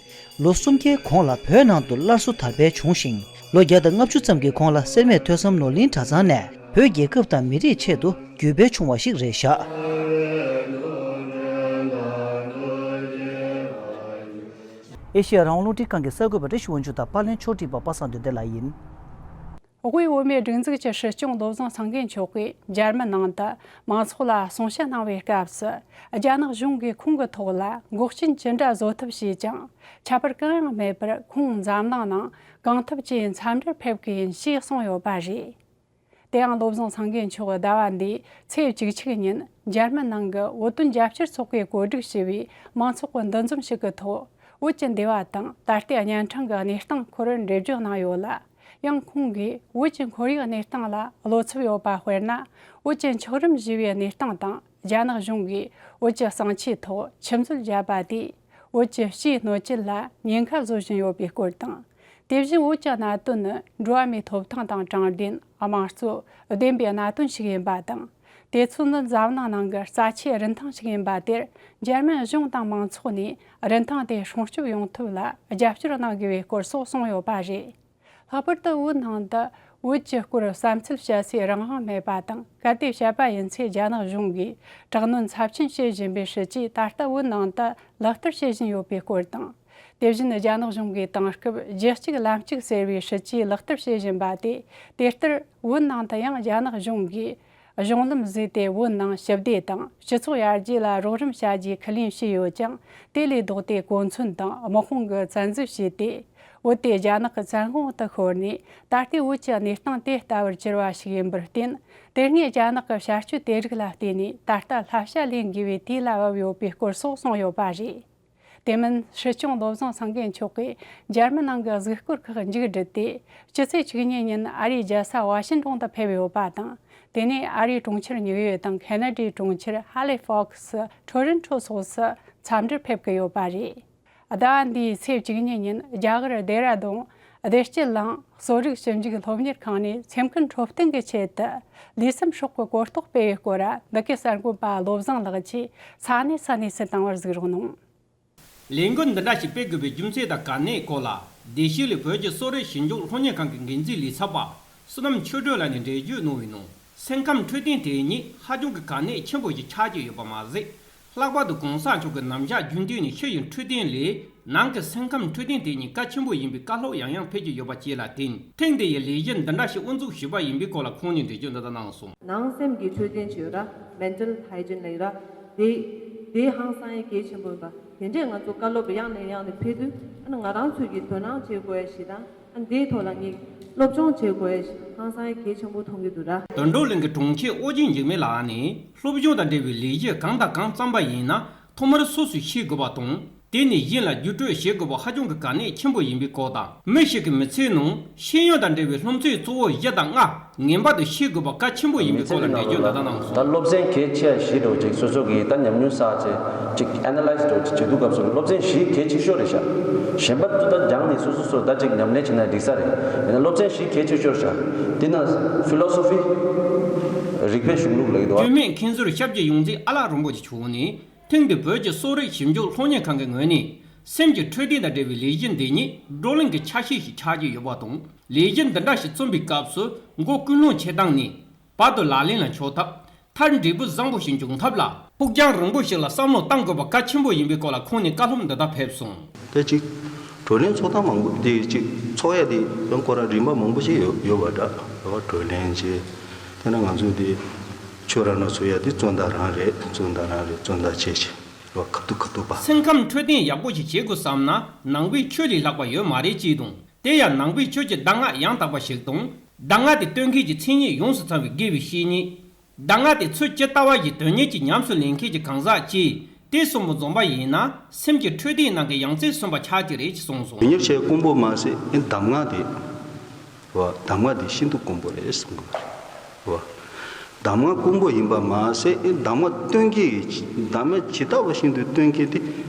ལོ་སུམ་བརྒྱའི་གོང་ལ་བོད་ནང་དུ་སླར་གསོ་དར་སྤེལ་བྱུང་ཞིང་། ལོ་བརྒྱ་དང་ལྔ་བཅུ་ཙམ་གྱི་གོང་ལ་སེར་སྨད་ཐོས་བསམ་ནོར་གླིང་གྲྭ་ཚང་ནས་བོད་རྒྱལ་ཁབ་དང་མི་རིགས་ཆེད་དུ་བརྒྱུད་སྤེལ་བྱུང་བ་ཞིག་རེད་བཞག་ཨེ་ཤེ་ཡ་རང་དབང་རླུང་འཕྲིན་ཁང་གི་གསར་འགོད་པ་བཀྲ་ཤིས་དབང་ཕྱུག་དང་པར་ལེན་ཕྱོགས་སྒྲིག་པ་པ་སངས་དོན་ལྡན་ལགས་ཡིན། དབུས་བོད་མིའི་སྒྲིག་འཛུགས་ཀྱི་སྲིད་སྐྱོང་བློ་བཟང་སེང་གེ་མཆོག་གིས་འཇར་མན་ནང་དུ་མང་ཚོགས་ལ་གསུང་བཤད་གནང་བའི་སྐབས་སུ། རྒྱ་ནག་གཞུང་གིས་ཁོང་གི་ཐོག་ལ་འགོག་རྐྱེན་ཅི་འདྲ་བཟོ་ཐབས་བྱས་ཀྱང་ཁྱད་པར་གང་ཡང་མེད་པར་ཁོང་འཛམ་གླིང་ནང་གང་ཐུབ་ཀྱིས་འཚམས་འདྲིར་ཕེབས་ཀྱི་ཡིན་ཞེས་གསུངས་ཡོད་པ་རེད། དེ་ཡང་བློ་བཟང་སེང་གེ་མཆོག་ཟླ་བ་འདིའི་ཚེས་བཅུ་གཅིག་ཉིན་འཇར་མན་ནང་གི་བོད་དོན་རྒྱབ་སྐྱོར་ཚོགས་པས་གོ་སྒྲིག་བྱས་པའི་མང་ཚོགས་ཀྱི་འདུ་འཛོམས་ཤིག་གི་ཐོག་བོད་ཀྱི་འདས་པ་དང་ད་ལྟའི་གཉན་འཕྲང་གི་གནས་སྟངས་སྐོར་འགྲེལ་བརྗོད་གནང་ཡོད་ལ། ཡང་ཁོང་གིས་བོད་ཀྱི་ཁོར་ཡུག་གནས་སྟངས་ལ་བློ་འཚབ་ཡོད་པ་དཔེར་ན། བོད་ཀྱི་འཁྱགས་རོམ་བཞུས་པའི་གནས་སྟངས་དང་རྒྱ་ནག་གཞུང་གིས་བོད་ཀྱི་གསང་ཆེན་ཐོག་ཆུ་མཛོད་བརྒྱབ་པ་དེས་བོད་ཀྱི་སྤྱིའི་སྣོད་བཅུད་ལ་ཉེན་ཁ་བཟོ་བཞིན་ཡོད་པའི་སྐོར་དང་། དེ་བཞིན་བོད་ཀྱི་གནད་དོན་ནི་འགྲོ་བ་མིའི་ཐོབ་ཐང་དང་དྲང་བདེན། དམངས་གཙོ། བདེན་པའི་གནད་དོན་ཞིག་ཡིན་པ་དང་། དེ་ཚོ་ནི་འཛམ་གླིང་ནང་གི་རྩ་ཆེའི་རིན་ཐང་ཞིག་ཡིན་པ་དེར་འཇར་མན་གཞུང་དང་མང་ཚོགས་ནས་རིན་ཐང་དེ་སྲུང་སྐྱོབ་ཡོང་ཐབས་ལ་རྒྱབ་སྐྱོར་གནང་དགོས་པའི་སྐོར་སོགས་གསུངས་ཡོད་པ་རེད། ལྷག་པར་དུ་བོད་ནང་དུ་བོད་ཀྱི་སྐོར་བསམ་ཚུལ་བཤད་སའི་རང་དབང་མེད་པ་དང་། གལ་ཏེ་བཤད་པ་ཡིན་ཚེ་རྒྱ་ནག་གཞུང་གིས་དྲག་གནོན་ཚབས་ཆེན་བྱེད་བཞིན་པའི་སྲིད་ཇུས་ད་ལྟ་བོད་ནང་དུ་ལག་བསྟར་བྱེད་བཞིན་ཡོད་པའི་སྐོར་དང་། དེ་བཞིན་རྒྱ་ནག་གཞུང་གིས་དེང་སྐབས་རྒྱལ་གཅིག་ལམ་གཅིག་ཟེར་བའི་སྲིད་ཇུས་ལག་བསྟར་བྱེད་བཞིན་པ་དེ། དེ་ལྟར་བོད་ནང་དུ་ཡང་རྒྱ་ནག་གཞུང་གིས་གཞུང་ལམ་བཟོས་ཏེ་བོད་ནང་ཞི་བདེ་དང་སྤྱི་ཚོགས་ཡར་རྒྱས་ལ་རོགས་རམ་བྱ་རྒྱུའི་ཁས་ལེན་བྱས་ཡོད་ཀྱང་། དེ་ལས་ལྡོག་སྟེ་གོ་མཚོན་དང་དམག་དཔུང་གི་བཙན་འཛུལ་བྱས་ཏེ། བོད་དེ་རྒྱ་ནག་གི་བཙན་དབང་དུ་ཤོར་ནས། ད་ལྟའི་བོད་ཀྱི་གནས་སྟངས་དེ་ལྟ་བུར་གྱུར་བ་ཞིག་ཡིན་པར་བརྟེན། དེ་སྔའི་རྒྱ་ནག་གི་བྱ་སྤྱོད་དེ་རིགས་ལ་བརྟེན་ནས་ད་ལྟ་བསླབ་བྱ་ལེན་དགོས་པའི་དུས་ལ་བབ་ཡོད་པའི་སྐོར་སོགས་གསུངས་ཡོད་པ་རེད། དེ་མིན་སྲིད་སྐྱོང་བློ་བཟང་སེང་གེ་མཆོག་གིས་འཇར་མན་ནང་གི་གཟིགས་སྐོར་ཁག་མཇུག་བསྒྲིལ་ཏེ། སྤྱི་ཚེས་བཅུ་གཉིས་ཉིན་ཨ་རིའི་རྒྱལ་ས་ཝ་ཤིང་ཏོན་དུ་ཕེབས་ཡོད་པ་དང་། དེ་ནས་ཨ་རིའི་གྲོང་ཁྱེར་ཉིའུ་ཡོག་དང་ཁེ་ན་ཌའི་གྲོང་ཁྱེར་ཧ་ལེ་ཧྥོག་སི། ཊོ་རོན་ཊོ་སོགས་སུ་འཚམས་འདྲིར་ཕེབས་ཀྱི་ཡོད་པ་རེད། ཟླ་བ་འདིའི་ཚེས་བཅུ་གཉིས་ཉིན་རྒྱ་གར་ལྡེ་ར་ལྡུན་བདེ་སྐྱིད་གླིང་གསོ་རིག་ཞིབ་འཇུག་སློབ་གཉེར་ཁང་ནས་སེམས་ཁུར་འཕྲོད་བསྟེན་གྱི་ཆེད་དུ་ལུས་སེམས་སྲོག་གི་གོ་རྟོགས་སྤེལ་བའི་སྐོར། འདི་གའི་གསར་འགོད་པ་བློ་བཟང་ལགས་ཀྱིས་ས་གནས་ས་གནས་སུ་བཏང་བར་གཟིགས་རོགས་གནང་། ལས་འགུལ་འདི་འདྲ་ཞིག་སྤེལ་དགོས་པའི་རྒྱུ་མཚན་དང་གལ་གནད་སྐོར་ལ། བདེ་སྐྱིད་གླིང་བོད་ཀྱི་གསོ་རིག་ཞིབ་འཇུག་སློབ་གཉེར་ཁང་གི་འགན་འཛིན་ལས་ཚབ་པ་བསོད་ནམས་ཆོས་སྒྲོན་ལགས་ནས་འགྲེལ་བརྗོད་གནང་བའི་ནང་། སེམས་ཁམས་འཕྲོད་བསྟེན་དེ་ཉིད་ཧ་ཅང་གི་གལ་གནད་ཆེན་པོ་ཞིག་ཆགས་ཀྱི་ཡོད་པ་མ་ཟད། ལྷག་པར་དུ་གོང་ས་མཆོག་གི་ནམ་ཞག་རྒྱུན་མཐུད་ནས་ཕྱི་ཡི་འཕྲོད་བསྟེན་ལས་ནང་གི་སེམས་ཁམས་འཕྲོད་བསྟེན་དེ་ཉིད་གལ་ཆེན་པོ་ཡིན་པའི་བཀའ་སློབ་ཡང་ཡང་ཕེབས་ཀྱི་ཡོད་པ་བཅས་ལ་བརྟེན། ཐེངས་འདི་ཡི་ལས་གཞི་འདི་འདྲ་ཞིག་དབུ་འཛུགས་ཞུས་པ་ཡིན་པའི་སྐོར་ལ་ཁོང་ནས་འགྲེལ་བརྗོད་འདི་ལྟར་གནང་སོང་། ནང་སེམས་ཀྱི་འཕྲོད་བསྟེན་བྱས་ར། Mental hygiene ལབ་ར། དེ་དེ་ཧང་སང་ཡ་གལ་ཆེན་པོ་ཡིན་པ། དེ་འདྲས་ང་ཚོ་བཀའ་སློབ་ཡང་ནས་ཡང་ནས་ཕེབས་དུས། ཨ་ནི་ང་རང་ཚོས་ཀྱི་དོ་སྣང་བྱེད་དགོས་ཡ་ཞིག་དང་། ཨ་ནི་དེའི་ཐོག་ལ་ངས་སློབ་སྦྱོང་བྱེད་དགོས་ཡ་ཞིག་ཧང་སང་ཡ་གལ་ཆེན་པོ་མཐོང་གི་འདུག་ར། དོན་གྲུབ་གླིང་གི་དྲུང་ཆེ་ཨོ་རྒྱན་འཇིགས་མེད་ལགས་ནས། སློབ་སྦྱོང་དང་འབྲེལ་བའི་ལས་གཞི་གང་དང་གང་བརྩམས་པ་ཡིན་ན་ཐོག་མར་སོ་སོས་ཤེས་དགོས་པ་དང་། དེ་ནས་གཞན་ལ་བརྒྱུད་སྤྲོད་བྱེད་དགོས་པ་ཧ་ཅང་གི་གལ་གནད་ཆེན་པོ་ཡིན་པའི་སྐོར་དང་། མི་ཞིག་གི་མི་ཚེའི་ནང་ཤེས་ཡོན་དང་འབྲེལ་བའི་སློབ་ཚན་གཙོ་བོ་བཞི་དང་ལྔ་ངེས་པར་དུ་ཤེས་དགོས་པ་གལ་ཆེན་པོ་ཡིན་པའི་སྐོར་ལ་འགྲེལ་བརྗོད་འདི་ལྟར་གནང་སོང་། ད་སློབ་ཚན་གལ་ཆེ་བ་བཞི་འདྲ་བོ་ཅིག་སོ་སོ་གིས་ད་ཉམས་མྱོང་བསགས་བྱས་ཅིག་ཨེ་ན་ལའི་ཛི་འདྲ་བོ་ཅིག་བྱེད་དུས་སྐབས་སུ་སློབ་ཚན་བཞི་གལ་ཆེ་ཤོས་རེད་ཤག་གཞན་པ་ད་སྦྱངས་ནས་སོ་སོ་སོ་ད་ཅིག་ཉམས་ལེན་བྱས་ན་འགྲིག་ས་རེད། ཡིན་ན་སློབ་ཚན་བཞི་གལ་ཆེ་ཤོས་ཤག་དེ་ན་ཕི་ལོ་སོ་ཕི། རིག་པའི་གཞུང་ལུགས་ལབ་ཀྱི་འདུག་བ། བཅོས་མིན་མཁན་ཟུར་སྐྱབས་རྗེ་ཡོངས་འཛིན་ཨ་ལགས་རིན་པོ་ཆེ་མཆོག་ནས། ཐེངས་འདིའི་བོད་ཀྱི་གསོ་རིག་ཞིབ་འཇུག་སློབ་གཉེར་ཁང་གི་ངོས་ནས། སེམས་ཀྱི་འཕྲོད་བསྟེན་དང་འབྲེལ་བའི་ལས་གཞི་འདི་ཉིད་བགྲོ་གླེང་གི་ཆ་ཤས་ཤིག་ཆགས་ཀྱི་ཡོད་པ་དང་། ལས་གཞི་འདི་འདྲ་ཞིག་བརྩམས་པའི་སྐབས་སུ་མགོ་ཀུན་སློང་བྱེད་སྟངས་ནས། བར་དུ་ལག་ལེན་ལ་འཇོག་ཐབས། མཐར་འབྲས་བུ་བཟང་པོ་ཞིག་འབྱུང་ཐབས་ལ། ཕུགས་རྒྱང་རིང་པོ་ཞིག་ལ་བསམ་བློ་གཏང་དགོས་པ་གལ་ཆེན་པོ་ཡིན་པའི་སྐོར་ལ་ཁོང་ནས་བཀའ་སློབ་འདི་ལྟར་ཕེབས་སོང་། དེ་གཅིག་བགྲོ་གླེང་ཚོགས་སྟངས་མང་པོ་དེ་གཅིག་ཚོགས་ཡ་དེ་ཡང་ཁོ་རང་རིམ་པ་མང་པོ་ཞིག་ཡོད་ཡོད་པ་འདྲ། བགྲོ་གླེང་བྱས། དེ་ན་ང་ཚོ་དེ་ཆོས་ར་ན་ཚོ་ཡ་དེ་བཙོན་དང་རང་རེད། བཙོན་དང་རང་རེད། བཙོན་དང་བྱས་བྱས་རོ་ཁ་ཐུག་ཁ་ཐུག་པ། སེམས་ཁམས་འཕྲོད་བསྟེན་ཡག་པོ་ཞིག་བྱེད་དགོས་བསམ་ན་ནང་པའི་ཆོས་ལས་ལྷག་པ་ཡོད་མ་རེད་ཅེས་དང་། དེ་ཡང་ནང་པའི་ཆོས་ཀྱི་གདམས་ངག་ཡང་དག་པ་ཞིག་དང་། གདམས་ངག་དེ་སྟོན་མཁན་གྱི་མཚན་ཉིད་ཡོངས་སུ་ཚང་བའི་དགེ་བའི་བཤེས་གཉེན། གདམས་ངག་དེ་ཚུལ་ཇི་ལྟ་བ་བཞིན་དོན་གཉེར་གྱིས་ཉམས་སུ་ལེན་མཁན་གྱི་གང་ཟག་ཅིག་དེ་གསུམ་པོ་འཛོམས་པ་ཡིན་ན་སེམས་ཀྱི་འཕྲོད་བསྟེན་ནང་གི་ཡང་རྩེ་གསུམ་པ་ཆགས་ཀྱི་རེད་ཅེས་གསུངས་སོང་། དོན་གཉེར་བྱེད་དཀོན་པོ་མ་ཟད་ཨེ་གདམས་ངག་དེ། བ། གདམས་ངག་དེ་ཤིན་ཏུ་དཀོན་པོ་རེད་གསུང་གི་རེད། བ། གདམས་ངག་དཀོན་པོ་ཡིན་པ་མ་ཟད་ཨེ་གདམས་ངག་སྟོན་མཁན་གྱི་གདམས་ངག་ཇི་ལྟ་བ་བཞིན་དུ་སྟོན་མཁན་དེ་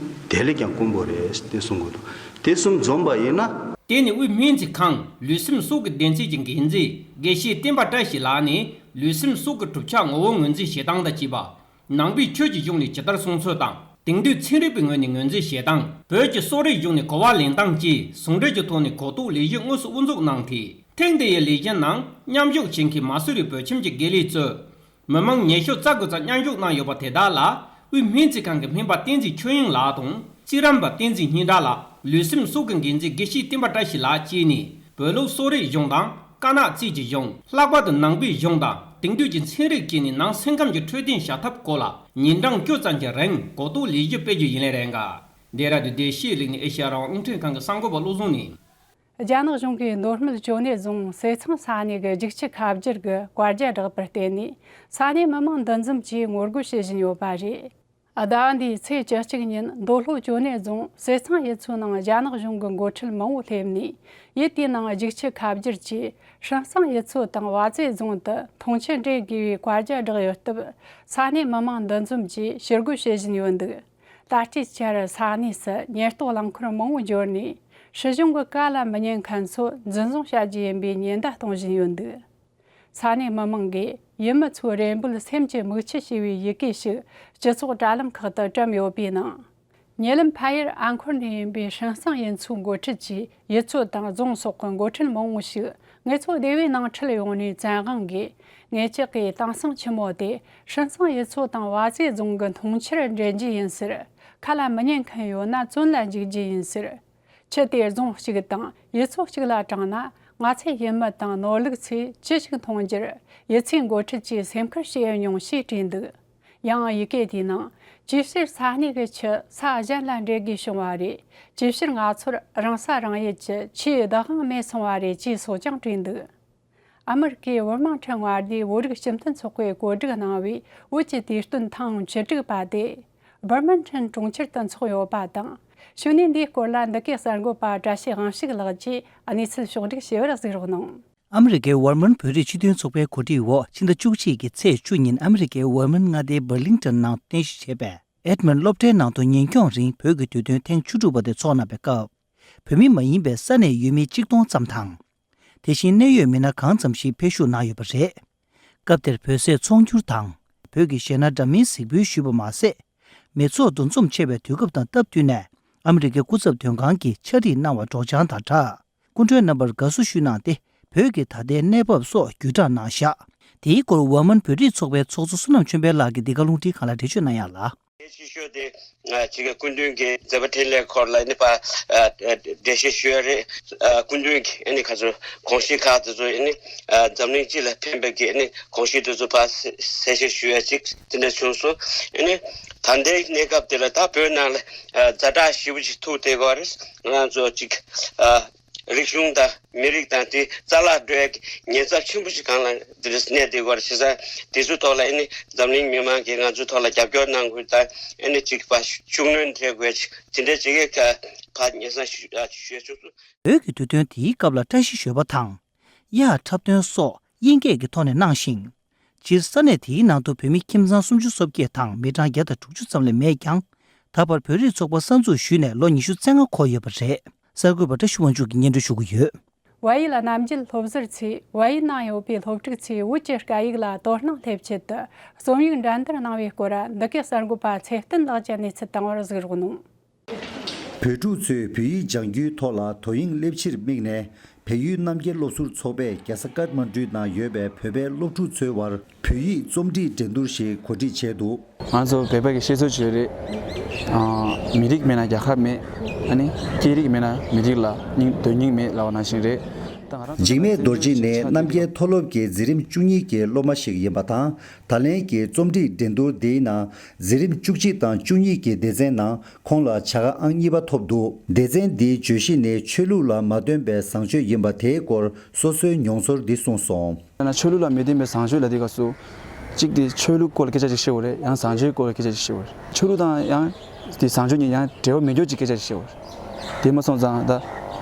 དེ་ལས་ཀྱང་དཀོན་པོ་རེད་དེ་གསུང་གི་འདུག་དེ་གསུམ་འཛོམས་པ་ཡིན་ན། དེ་ནི་དབུས་སྨན་རྩིས་ཁང་ལུས་སེམས་གསོ་དགེ་སྡེ་ཚན་གྱི་འགན་འཛིན་དགེ་བཤེས་བསྟན་པ་བཀྲ་ཤིས་ལགས་ནས་ལུས་སེམས་གསོ་དགེ་གྲུབ་ཆ་ངོ་བོ་ངོས་འཛིན་བྱེད་སྟངས་དང་བཅས་པ། ནང་པའི་ཆོས་ཀྱི་གཞུང་ནས་ཇི་ལྟར་གསུང་ཚུལ་དང་། དེང་དུས་ཚན་རིག་པའི་ངོས་ནས་ངོས་འཛིན་བྱེད་སྟངས། བོད་ཀྱི་གསོ་རིག་གཞུང་ནས་གོ་བ་ལེན་སྟངས་བཅས་ཟུང་འབྲེལ་གྱི་ཐོག་ནས་གོ་རྟོགས་ལས་གཞི་དངོས་སུ་དབུ་འཛུགས་གནང་སྟེ། ཐེངས་འདི་ཡི་ལས་གཞི་ནང་མཉམ་ཞུགས་བྱེད་མཁན་མ་སུ་རི་བོད་ཁྱིམ་གྱི་དགེ་ལས་གཙོས། མི་མང་ཉི་ཤུ་རྩ་དགུ་ཙམ་མཉམ་ཞུགས་གནང་ཡོད་པ་དེ་དག་ལ་དབུས་སྨན་རྩིས་ཁང་གི་སྨན་པ་བསྟན་འཛིན་ཆོས་དབྱིངས་ལགས་དང་རྩིས་རམས་པ་བསྟན་འཛིན་སྙན་གྲགས་ལགས། ལུས་སེམས་གསོ་དགེ་འགན་འཛིན་དགེ་བཤེས་བསྟན་པ་བཀྲ་ཤིས་ལགས་བཅས་ནས་བོད་ལུགས་གསོ་རིག་གཞུང་དང་། དཀར་ནག་རྩིས་ཀྱི་གཞུང་། ལྷག་པར་དུ་ནང་པའི་གཞུང་དང་དེང་དུས་ཀྱི་ཚན་རིག་བཅས་ནས་ནང་སེམས་ཁམས་ཀྱི་འཕྲོད་བསྟེན་བྱ་ཐབས་སྐོར་ལ་ཉིན་གྲངས་བཅུ་ཙམ་གྱི་རིང་གོ་རྟོགས་ལས་གཞི་སྤེལ་རྒྱུ་ཡིན་ལེ་རེད་འགའ། འདི་ར་དུ་བདེ་སྐྱིད་གླིང་ནས་ཨེ་ཤ་ཡ་རང་དབང་རླུང་འཕྲིན་ཁང་གི་གསར་འགོད་པ་བློ་བཟང་ནས། རྒྱ་ནག་གཞུང་གིས་མདོ་སྨད་ཅོ་ནེ་རྫོང་ཟས་ཚང་ས་གནས་ཀྱི་རྒྱུག་ཆུ་ཁ་བསྒྱུར་གྱི་བཀའ་རྒྱ་བསྒྲགས་པར་བརྟེན་ནས་ས་གནས་མི་མང་འདུ་འཛོམས་ཀྱིས་ངོ་རྒོལ་བྱེད་བཞིན་ཡོད་པ་རེད། ཟླ་བ་འདིའི་ཚེས་བཅུ་གཅིག་ཉིན་མདོ་ལྷོ་ཅོ་ནེ་རྫོང་ཟས་ཚང་ཡུལ་ཚོའི་ནང་རྒྱ་ནག་གཞུང་གི་འགོ་ཁྲིད་མང་བོ་སླེབས་ནས་ཡུལ་དེའི་ནང་རྒྱུག་ཆུ་ཁ་བསྒྱུར་གྱིས་ཧྲིན་ཧྲང་ཡུལ་ཚོ་དང་བ་ཙེ་རྫོང་དུ་འཐུང་ཆུ་འདྲེན་དགོས་པའི་བཀའ་རྒྱ་བསྒྲགས་ཡོད་སྟབས་ས་གནས་མི་མང་འདུ་འཛོམས་ཀྱིས་ཞུ་སྒོ་བྱེད་བཞིན་ཡོད་འདུག་ད་ལྟའི་ཆར་ས་གནས་སུ་ཉེན་རྟོག་རླངས་འཁོར་མང་བོ་འབྱོར་ནས་སྲིད་གཞུང་གི་བཀའ་ལ་མི་ཉན་མཁན་ཚོ་འཛིན་བཟུང་བྱ་རྒྱུ་ཡིན་པའི་ཉེན་བརྡ་གཏོང་བཞིན་ཡོད་འདུག་ས་གནས་མི་མང་གིས་ཡུལ་མི་ཚོའི་རེ་འབོད་སེམས་ཀྱི་མིག་ཆུ་ཞེས་པའི་ཡི་གེ་ཞིག་སྤྱི་ཚོགས་དྲ་ལམ་ཁག་ཏུ་བཀྲམ་ཡོད་པའི་ནང་། ཉེ་ལམ་ཕ་ཡུལ་ཨ་འཁོར་ནས་ཡིན་པའི་ཧྲིན་ཧྲང་ཡུལ་ཚོའི་འགོ་ཁྲིད་ཀྱིས་ཡུལ་ཚོ་དང་རྫོང་སོགས་ཀྱི་འགོ་ཁྲིད་མང་བོ་ཞིག་ངེད་ཚོ་སྡེ་བའི་ནང་ཁྲིད་ཡོང་ནས་བཙན་དབང་གིས་ངེད་ཅག་གི་དེང་སང་ཆུ་མོ་དེ་ཧྲིན་ཧྲང་ཡུལ་ཚོ་དང་བ་ཙེ་རྫོང་གི་འཐུང་ཆུར་འདྲེན་རྒྱུ་ཡིན་ཟེར། ཁ་ལ་མི་ཉན་མཁན་ཡོད་ན་བཙོན་ལ་འཇུག་རྒྱུ་ཡིན་ཟེར། ཆུ་དེ་རྫོང་གཅིག་དང་ཡུལ་ཚོ་གཅིག་ལ་དྲངས་ན་ང་ཚོའི་ཡུལ་མི་དང་ནོར་ལུག་ཚོས་ཅི་ཞིག་འཐུང་རྒྱུར་ཡུལ་ཚོའི་འགོ་ཁྲིད་ཀྱིས་སེམས་ཁུར་བྱས་མྱོང་ཞེས་བྲིས་འདུག་ཡང་ཡི་གེ་དེའི་ནང་ཅིའི་ཕྱིར་ས་གནས་ཀྱི་ཆུ་ས་གཞན་ལ་འདྲེན་དགོས་བྱུང་བ་རེད། ཅིའི་ཕྱིར་ང་ཚོར་རང་ས་རང་ཡུལ་གྱི་ཆུའི་བདག་དབང་མེད་སོང་བ་རེད་ཅེས་སོགས་ཀྱང་བྲིས་འདུག་ཨ་མི་རི་ཀའི་ཝར་མིང་ཊོན་མངའ་སྡེའི་བོད་རིགས་སྤྱི་མཐུན་ཚོགས་པས་བཀོད་སྒྲིག་གནང་བའི་བོད་ཀྱི་དུས་སྟོན་ཐེངས་བཅུ་དྲུག་པ་དེ་བར་མིན་ཊོན་གྲོང་ཁྱེར་དུ་འཚོགས་ཡོད་པ་དང་། ཕྱི་ནས་འདིའི་སྐོར་ལ་འདི་གའི་གསར་འགོད་པ་བཀྲ་ཤིས་དབང་ཕྱུག་ལགས་ཀྱིས་གནས་ཚུལ་ཕྱོགས་བསྒྲིགས་བྱས་པར་གཟིགས་རོགས་གནང་། ཨ་མི་རི་ཀའི་ཝར་མིན་བོད་རིགས་སྤྱི་མཐུན་ཚོགས་པའི་གོ་སྒྲིག་འོག་ཕྱི་ཟླ་བཅུ་གཅིག་གི་ཚེས་བཅུ་ཉིན་ཨ་མི་རི་ཀའི་ཝར་མིན་མངའ་སྡེའི་བར་ལིང་ཊོན་ནང་རྟེན་གཞི་བྱས་པའི་ཨེཌ་མོན་སློབ་གྲྭའི་ནང་དུ་ཉིན་འཁྱོངས་རིང་བོད་ཀྱི་དུས་སྟོན་ཐེངས་བཅུ་དྲུག་པ་དེ་འཚོགས་གནང་བའི་སྐབས། བོད་མི་མ་ཡིན་པའི་ས་གནས་ཡུལ་མི་གཅིག་སྟོང་ཙམ་དང་། དེ་བཞིན་གནད་ཡོད་མི་སྣ་གང་ཙམ་ཞིག་ཕེབས་ཞུགས་གནང་ཡོད་པ་རེད། སྐབས་དེར་བོད་ཟས་ཚོང་སྒྱུར་དང་། བོད་ཀྱི་གཞས་སྣ་འདྲ་མིན་གཟིགས་འབུལ་ཞུས་པ་མ་ཟད། མི་ཚོགས་འདུ་འཛོམས་ཆེ་བའི་དུས་སྐབས་དང་སྟབས་བསྟུན་ནས་ཨ་མི་རི་ཀའི་སྐུ་ཚབ་དོན་ཁང་གིས་ཕྱག་བྲིས་གནང་བ་སྒྲོག་སྦྱང་དང་སྦྲགས། སྐུ་མགྲོན་རྣམ་པར་དགའ་བསུ་ཞུས་གནང་སྟེ། བོད་ཀྱི་ད་ལྟའི་གནས་བབ་སོགས་བརྒྱུད་བསྒྲགས་གནང་བཞག་དེའི་སྐོར་ཝར་མིན་བོད་རིགས་ཚོགས་པའི་ཚོགས་གཙོ་བསོད་ནམས་ཆོས་འཕེལ་ལགས་ཀྱིས་འདི་ག་རླུང་འཕྲིན་ཁང་ལ་འགྲེལ་བརྗོད་གནང་ཡག་ལ། གལ་ཆེ་ཤོས་དེ་ང་བཅས་ཀྱི་སྐུ་མདུན་གྱི་མཛད་པ་འཕྲིན་ལས་སྐོར་ལ་ནི་ཕར་འགྲེལ་བཤད་ཞུ་ཡ་རེད། སྐུ་མདུན་གྱི་ཨ་ནི་ཁ་ཚོ་དགོངས་གཞི་ཁག་དེ་ཚོ་ཨ་ནི་འཛམ་གླིང་སྤྱི་ལ་ཕན་པའི་གི་ཨ་ནི་དགོངས་གཞི་དེ་ཚོ་ཕར་གསལ་བཤད་ཞུ་ཡ་ཅིག་དེ་འདྲ་བྱུང་སོང་། ཨ་ནི་ད་ལྟའི་གནས་སྐབས་དེ་ལ་ད་བོད་ནང་ལ་ཛ་དྲག་ཞེ་པོ་ཅིག་ཐུག་བསྡད་ཡོད་རེད། ང་རང་ཚོ་ཅིག་རིག་གཞུང་དང་མི་རིགས་དང་དེ་རྩ་བརླག་འགྲོ་ཡ་གི་ཉེན་ཚབས་ཆེན་པོ་ཞིག་སྒང་ལ་དེ་རིང་གནས་བསྡད་ཡོད་རེད། བྱས་ཙང་དེ་ཚོའི་ཐོག་ལ་ཨ་ནི་འཛམ་གླིང་མི་མང་གིས་ང་ཚོའི་ཐོག་ལ་རྒྱབ་སྐྱོར་གནང་དགོས་དང་། ཨ་ནི་ཅིག་ཕར་ཤུགས་སྣོན་སྤྲད་དགོས་ཅིག་དེ་འདྲའི་ཅིག་གི་ཕར་སྙན་སེང་ཞུ་ཞུ་ཆོག་སོང་། བོད་ཀྱི་དུས་སྟོན་དེའི་སྐབས་ལ་བཀྲ་ཤིས་ཞོལ་པ་དང་། གཡག་འཁྲབ་སྟོན་སོགས་དབྱིན་སྐད་ཀྱི་ཐོག་ནས་གནང་ཞིང་། སྤྱིར་ས་གནས་དེའི་ནང་དུ་བོད་མི་ཁྱིམ་ཚང་སུམ་ཅུ་སོ་བརྒྱད་དང་མི་གྲངས་བརྒྱ་དང་དྲུག་ཅུ་ཙམ་ལས་མེད་ཀྱང་། ད་བར་བོད་རིགས་ཚོགས་པ་གསར་འཛུགས་ཞུས་ནས་ལོ་ཉི་ཤུ་རྩ་ལྔ་འཁོར་ཡོད་པ་རེད། གསར་འགོད་པ་བཀྲ་ཤིས་དབང་ཕྱུག་གིས་སྙན་སྒྲོན་ཞུ་གི་ཡོད། བལ་ཡུལ་རྣམ་རྒྱལ་སློབ་ཟུར་ཚོས་བལ་ཡུལ་ནང་ཡོད་པའི་སློབ་ཕྲུག་ཚོས་བོད་ཀྱི་སྐད་ཡིག་ལ་དོ་སྣང་སླེབས་ཆེད་དུ་རྩོམ་ཡིག་འགྲན་བསྡུར་གནང་བའི་སྐོར། འདི་གའི་གསར་འགོད་པ་ཚེ་བརྟན་ལགས་ཀྱིས་གནས་ཚུལ་བཏང་བར་གཟིགས་རོགས་གནང་། བོད་ཕྲུག་ཚོས་བོད་ཡིག་སྦྱང་རྒྱུའི་ཐོག་ལ་དོ་དབྱིངས་སླེབས་ཕྱིར་དམིགས་ནས། བལ་ཡུལ་རྣམ་རྒྱལ་སློབ་ཟུར་ཚོགས་པས་རྒྱལ་ས་ཀཏ་མན་ཌུའི་ནང་ཡོད་པའི་བོད་པའི་སློབ་ཕྲུག་ཚོའི་དབར་བོད་ཡིག་རྩོམ་སྒྲིག་འགྲན་བསྡུར་ཞིག་གོ་སྒྲིག་བྱས་འདུག་ང་ཚོ་བོད་པ་གི་བཤད་སྲོལ་ཅིག་ཡོད་རེད། ཨ། མི་རིགས་མེད་ན་རྒྱལ་ཁབ་མེད། ཨ་ནི་སྐད་རིགས་མེད་ན་མི་རིགས་ལ་སྙིང་དོན་སྙིང་མེད་ལབ་པ་ནང་བཞིན་རེད། ད་ང་རང་ཚོ་འཇིགས་མེད་རྡོ་རྗེ་ནི་རྣམ་རྒྱལ་མཐོ་སློབ་ཀྱི་འཛིན་རིམ་བཅུ་གཉིས་ཀྱི་སློབ་མ་ཞིག་ཡིན་པ་དང་། ད་ལན་གྱི་རྩོམ་སྒྲིག་འགྲན་བསྡུར་འདིའི་ནང་འཛིན་རིམ་བཅུ་གཅིག་དང་བཅུ་གཉིས་ཀྱི་སྡེ་ཚན་ནང་ཁོང་ལ་བྱ་དགའ་ཨང་གཉིས་པ་ཐོབ་འདུག་སྡེ་ཚན་འདིའི་བརྗོད་གཞི་ནི་ཆོས་ལུགས་ལ་མ་བརྟེན་པའི་བཟང་སྤྱོད་ཡིན་པ་དེའི་སྐོར་སོ་སོའི་མྱོང་ཚོར་འདི་གསུངས་སོང་། ཡང་ན་ཆོས་ལུགས་ལ་མི་བརྟེན་པའི་བཟང་སྤྱོད་ལབ་དུས་སྐབས་སུ། གཅིག་དེ་ཆོས་ལུགས་སྐོར་ལ་སྐད་ཆ་ཅིག་བཤད་དགོས་རེད། ཡང་བཟང་སྤྱོད་སྐོར་ལ་སྐད་ཆ་ཅིག་བཤད་དགོས་རེད། ཆོས་ལུགས་དང་ཡང་དེ་བཟང་སྤྱོད་གཉིས་ཡང་འབྲེལ་བ་མེད་རྒྱུ་ཅིག་སྐད་ཆ་ཅིག་བཤད་དགོས་རེད། དེ་མ་སོང་ཙང་ད་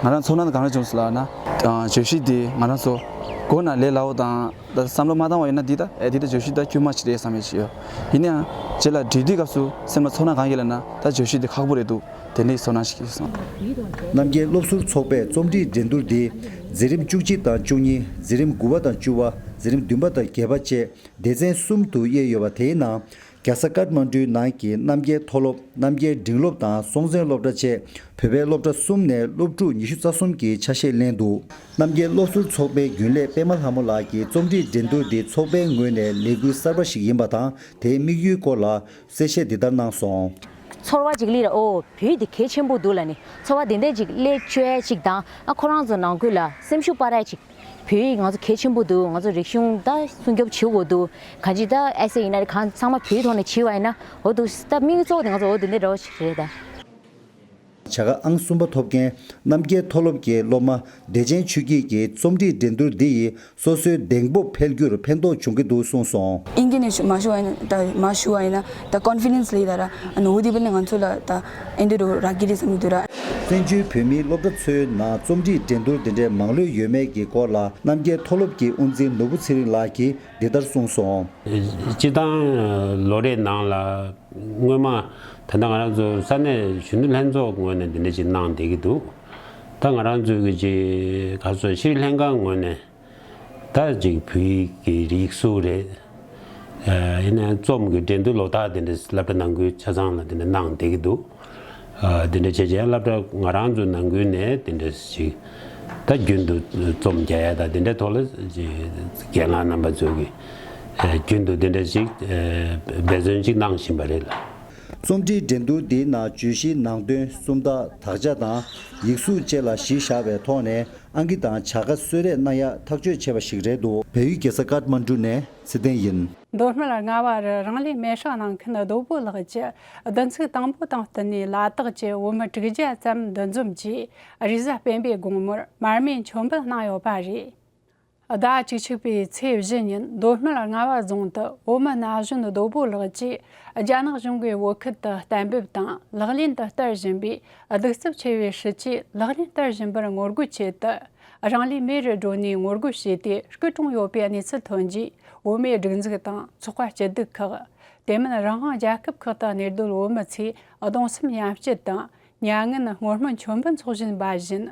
ང་རང་ཚོར་སྣང་གང་འདྲ་བྱུང་སོང་ལབ་ན། བརྗོད་གཞི་དེ་ང་རང་ཚོ་མགོ་ནས་ལས་སླ་བོ་དང་། ད་བསམ་བློ་མ་བཏང་བ་ཡིན་ན་འདི་ད་ཨེ་འདི་ད་བརྗོད་གཞི་ད་དཀྱུས་མ་ཞིག་རེད་བསམ་ཡས་ཅིག་ཡོད། ཡིན་ན་ཡང་རྗེས་ལ་འབྲི་དུས་སྐབས་སུ་སེམས་ལ་ཚོར་སྣང་གང་ཡོད་ལབ་ན་ད་བརྗོད་གཞི་འདི་ཁག་པོ་རེད་འདུག་དེ་འདྲའི་ཚོར་སྣང་ཞིག་སྐྱེས་སོང་། རྣམ་རྒྱལ་སློབ་ཟུར་ཚོགས་པས་རྩོམ་སྒྲིག་འགྲན་བསྡུར་འདི་འཛིན་རིམ་བཅུ་གཅིག་དང་བཅུ་གཉིས། འཛིན་རིམ་དགུ་པ་དང་བཅུ་པ། འཛིན་རིམ་བདུན་པ་དང་བརྒྱད་པ་བཅས་སྡེ་ཚན་གསུམ་དུ་དབྱེ་ཡོད་པ། དེའི་ནང་རྒྱལ་ས་ཀཏ་མན་ཌུའི་ནང་གི་རྣམ་རྒྱལ་མཐོ་སློབ། རྣམ་རྒྱལ་འབྲིང་སློབ་དང་སྲོང་བཙན་སློབ་གྲྭ་བཅས་བོད་པའི་སློབ་གྲྭ་གསུམ་ནས་སློབ་ཕྲུག་ཉི་ཤུ་རྩ་གསུམ་གྱིས་ཆ་ཤས་ལེན་འདུག་རྣམ་རྒྱལ་སློབ་ཟུར་ཚོགས་པའི་རྒྱུན་ལས་པད་མ་ལྷ་མོ་ལགས་ཀྱིས་རྩོམ་སྒྲིག་འགྲན་བསྡུར་འདི་ཚོགས་པའི་ངོས་ནས་ལས་འགུལ་གསར་པ་ཞིག་ཡིན་པ་དང་། དེའི་དམིགས་ཡུལ་སྐོར་ལ་གསལ་བཤད་འདི་ལྟར་གནང་སོང་། ཚོར་བ་ཅིག་སླེབས་ར། ཨོ། བོད་འདི་གལ་ཆེན་པོ་འདུག་ལབ་ནས་ཚོར་བ་དེ་འདྲ་ཅིག་སླེབས་བཅུག་ཡ་ཅིག་དང་། ཨ། ཁོ་རང་ཚོ་ནང་ཁུལ་ལ་སེམས་ཤུགས་སྤར་ཡ་ཅིག་བོད་ཡིག་ང་ཚོ་གལ་ཆེན་པོ་འདུག་ང་ཚོ་རིག་གཞུང་ད་སྲུང་སྐྱོབ་བྱེད་དགོས་འདུག་གང་ཅི་ད་ཨེ་སེ་ཡིན་ན་རེད། གང་ཚང་མ་བོད་ཐོག་ནས་བྱེད་པ་ཡིན་ན། འོ་འདུག་ད་དམིགས་ཡུལ་གཙོ་བོ་དེ་ང་ཚོ་འོ་དེ་འདྲ་འདྲ་བོ་ཞིག་རེད་ད། བྱ་དགའ་ཨང་གསུམ་པ་ཐོབ་མཁན་རྣམ་རྒྱལ་མཐོ་སློབ་ཀྱི་སློབ་མ་བདེ་ཆེན་ཆོས་སྐྱིད་ཀྱིས་རྩོམ་སྒྲིག་འགྲན་བསྡུར་འདི་ཡིས་སོ་སོའི་གདེང་སྤོབས་འཕེལ་རྒྱུར་ཕན་ཐོགས་བྱུང་གི་འདུག་གསུངས་སོང་། དབྱིན་སྐད་ནས་ཞུ་མ་ཞུ་བ་ཡིན་ན། ད་མ་ཞུ་བ་ཡིན་ན་ད་ཀོན་ཕི་ཌེན་སི་ལེགས་ད་ར། ཨ་ནི་འོ་དེ་བས་ནི་ང་ཚོ་ལ་ད་ཨེ་འདྲ་རོ་རག་གི་རེད་བསམ་གྱི་འདུག་ར། བཙན་བྱོལ་བོད་མིའི་སློབ་གྲྭ་ཚོའི་ནང་རྩོམ་སྒྲིག་འགྲན་བསྡུར་འདི་འདྲའི་མང་ལོས་ཡོད་མེད་ཀྱི་སྐོར་ལ་རྣམ་རྒྱལ་མཐོ་སློབ་ཀྱི་དབུ་འཛིན་ནོར་བུ་ཚེ་རིང་ལགས་ཀྱིས་འདི་ལྟར་གསུངས་སོང་། སྤྱིར་བཏང་ལོ་རེའི་ནང་ལ་སྔོན་མ་ད་ལྟ་ང་རང་ཚོ་ས་གནས་གཞོན་ནུ་ལྷན་ཚོགས་ངོས་ནས་འདི་འདྲ་ཅིག་གནང་བསྡད་ཀྱི་འདུག་ད་ང་རང་ཚོའི་གི་ཅིག་ག་ཚོད་ཤེས་རིག་ལྷན་ཁང་ངོས་ནས། ད་ཅིག་བོད་ཡིག་གི་ཡིག་གཟུགས་རེད། ཨ། ཡིན་ནའང་རྩོམ་གྱི་འགྲན་བསྡུར་ལོ་ལྟར་དེ་འདྲ་སློབ་གྲྭ་ནང་ཁུལ་ཆ་ཚང་ལ་དེ་འདྲ་གནང་བསྡད་ཀྱི་འདུག་ཨ། དེ་འདྲ་བྱས་བྱས་སློབ་གྲྭ་ང་རང་ཚོའི་ནང་ཁུལ་ནས་དེ་འདྲ་ཞིག་ད་རྒྱུན་དུ་རྩོམ་རྒྱག་ཡ་དང་དེ་འདྲའི་ཐོག་ལ་ཅིག་རྒན་ལགས་རྣམ་པ་ཚོས་ཀྱི་ཨ། རྒྱུན་དུ་དེ་འདྲ་ཞིག་ཨ། འབད་བརྩོན་ཅིག་གནང་བཞིན་པ་རེད་ལ། རྩོམ་སྒྲིག་འགྲན་བསྡུར་འདིའི་ནང་བརྗོད་གཞིའི་ནང་དོན། སུམ་རྟགས། དག་ཆ་དང་ཡིག་གཟུགས་བཅས་ལ་གཞི་བཞག་པའི་ཐོག་ནས། ཨང་ཀི་དང་བྱ་དགའ་གསོལ་རས་གནང་ཡག་ཐག་གཅོད་བྱས་པ་ཞིག་རེད་འདུག་བལ་ཡུལ་རྒྱལ་ས་ཀཏ་མན་ཌུ་ནས་ཚེ་བརྟན་ཡིན། མདོ་སྨད་རྔ་བར་རང་ལུས་མེ་སྲེག་གནང་མཁན་རྡོ་པོ་ལགས་ཀྱི་བདུན་ཚིགས་དང་པོ་དང་བསྟུན་ནས་ལ་དྭགས་ཀྱི་བོད་མི་དྲུག་བརྒྱ་ཙམ་འདུ་འཛོམས་ཀྱིས་རེས་གཟའ་སྤེན་པའི་དགོང་མོར་མར་མེ་མཆོད་འབུལ་གནང་ཡོད་པ་རེད། ཟླ་བཅུ་གཅིག་པའི་ཚེས་བཞི་ཉིན་མདོ་སྨད་རྔ་བ་རྫོང་དུ་བོད་མི་ན་གཞོན་རྡོ་པོ་ལགས་ཀྱིས་རྒྱ་ནག་གཞུང་གི་བོད་ཁུལ་དུ་གཏན་འབེབས་དང་ལག་ལེན་དུ་བསྟར་བཞིན་པའི་གདུག་རྩུབ་ཆེ་བའི་སྲིད་ཇུས་ལག་ལེན་བསྟར་བཞིན་པར་ངོ་རྒོལ་ཆེད་དུ་རང་ལུས་མེ་རུ་སྒྲོན་ནས་ངོ་རྒོལ་བྱས་ཏེ་སྐུ་གྲོངས་ཡོད་པའི་གནས་ཚུལ་ཐོན་རྗེས། བོད་མིའི་སྒྲིག་འཛུགས་དང་ཚོགས་པ་སྐྱིད་སྡུག་ཁག་དེ་མིན་རང་དབང་རྒྱལ་ཁབ་ཁག་ཏུ་གནས་སྡོད་བོད་མི་ཚོས་གདུང་སེམས་མཉམ་སྐྱེད་དང་མྱ་ངན་སྔོན་སྨོན་མཆོད་འབུལ་འཚོགས་བཞིན་པ་བཞིན།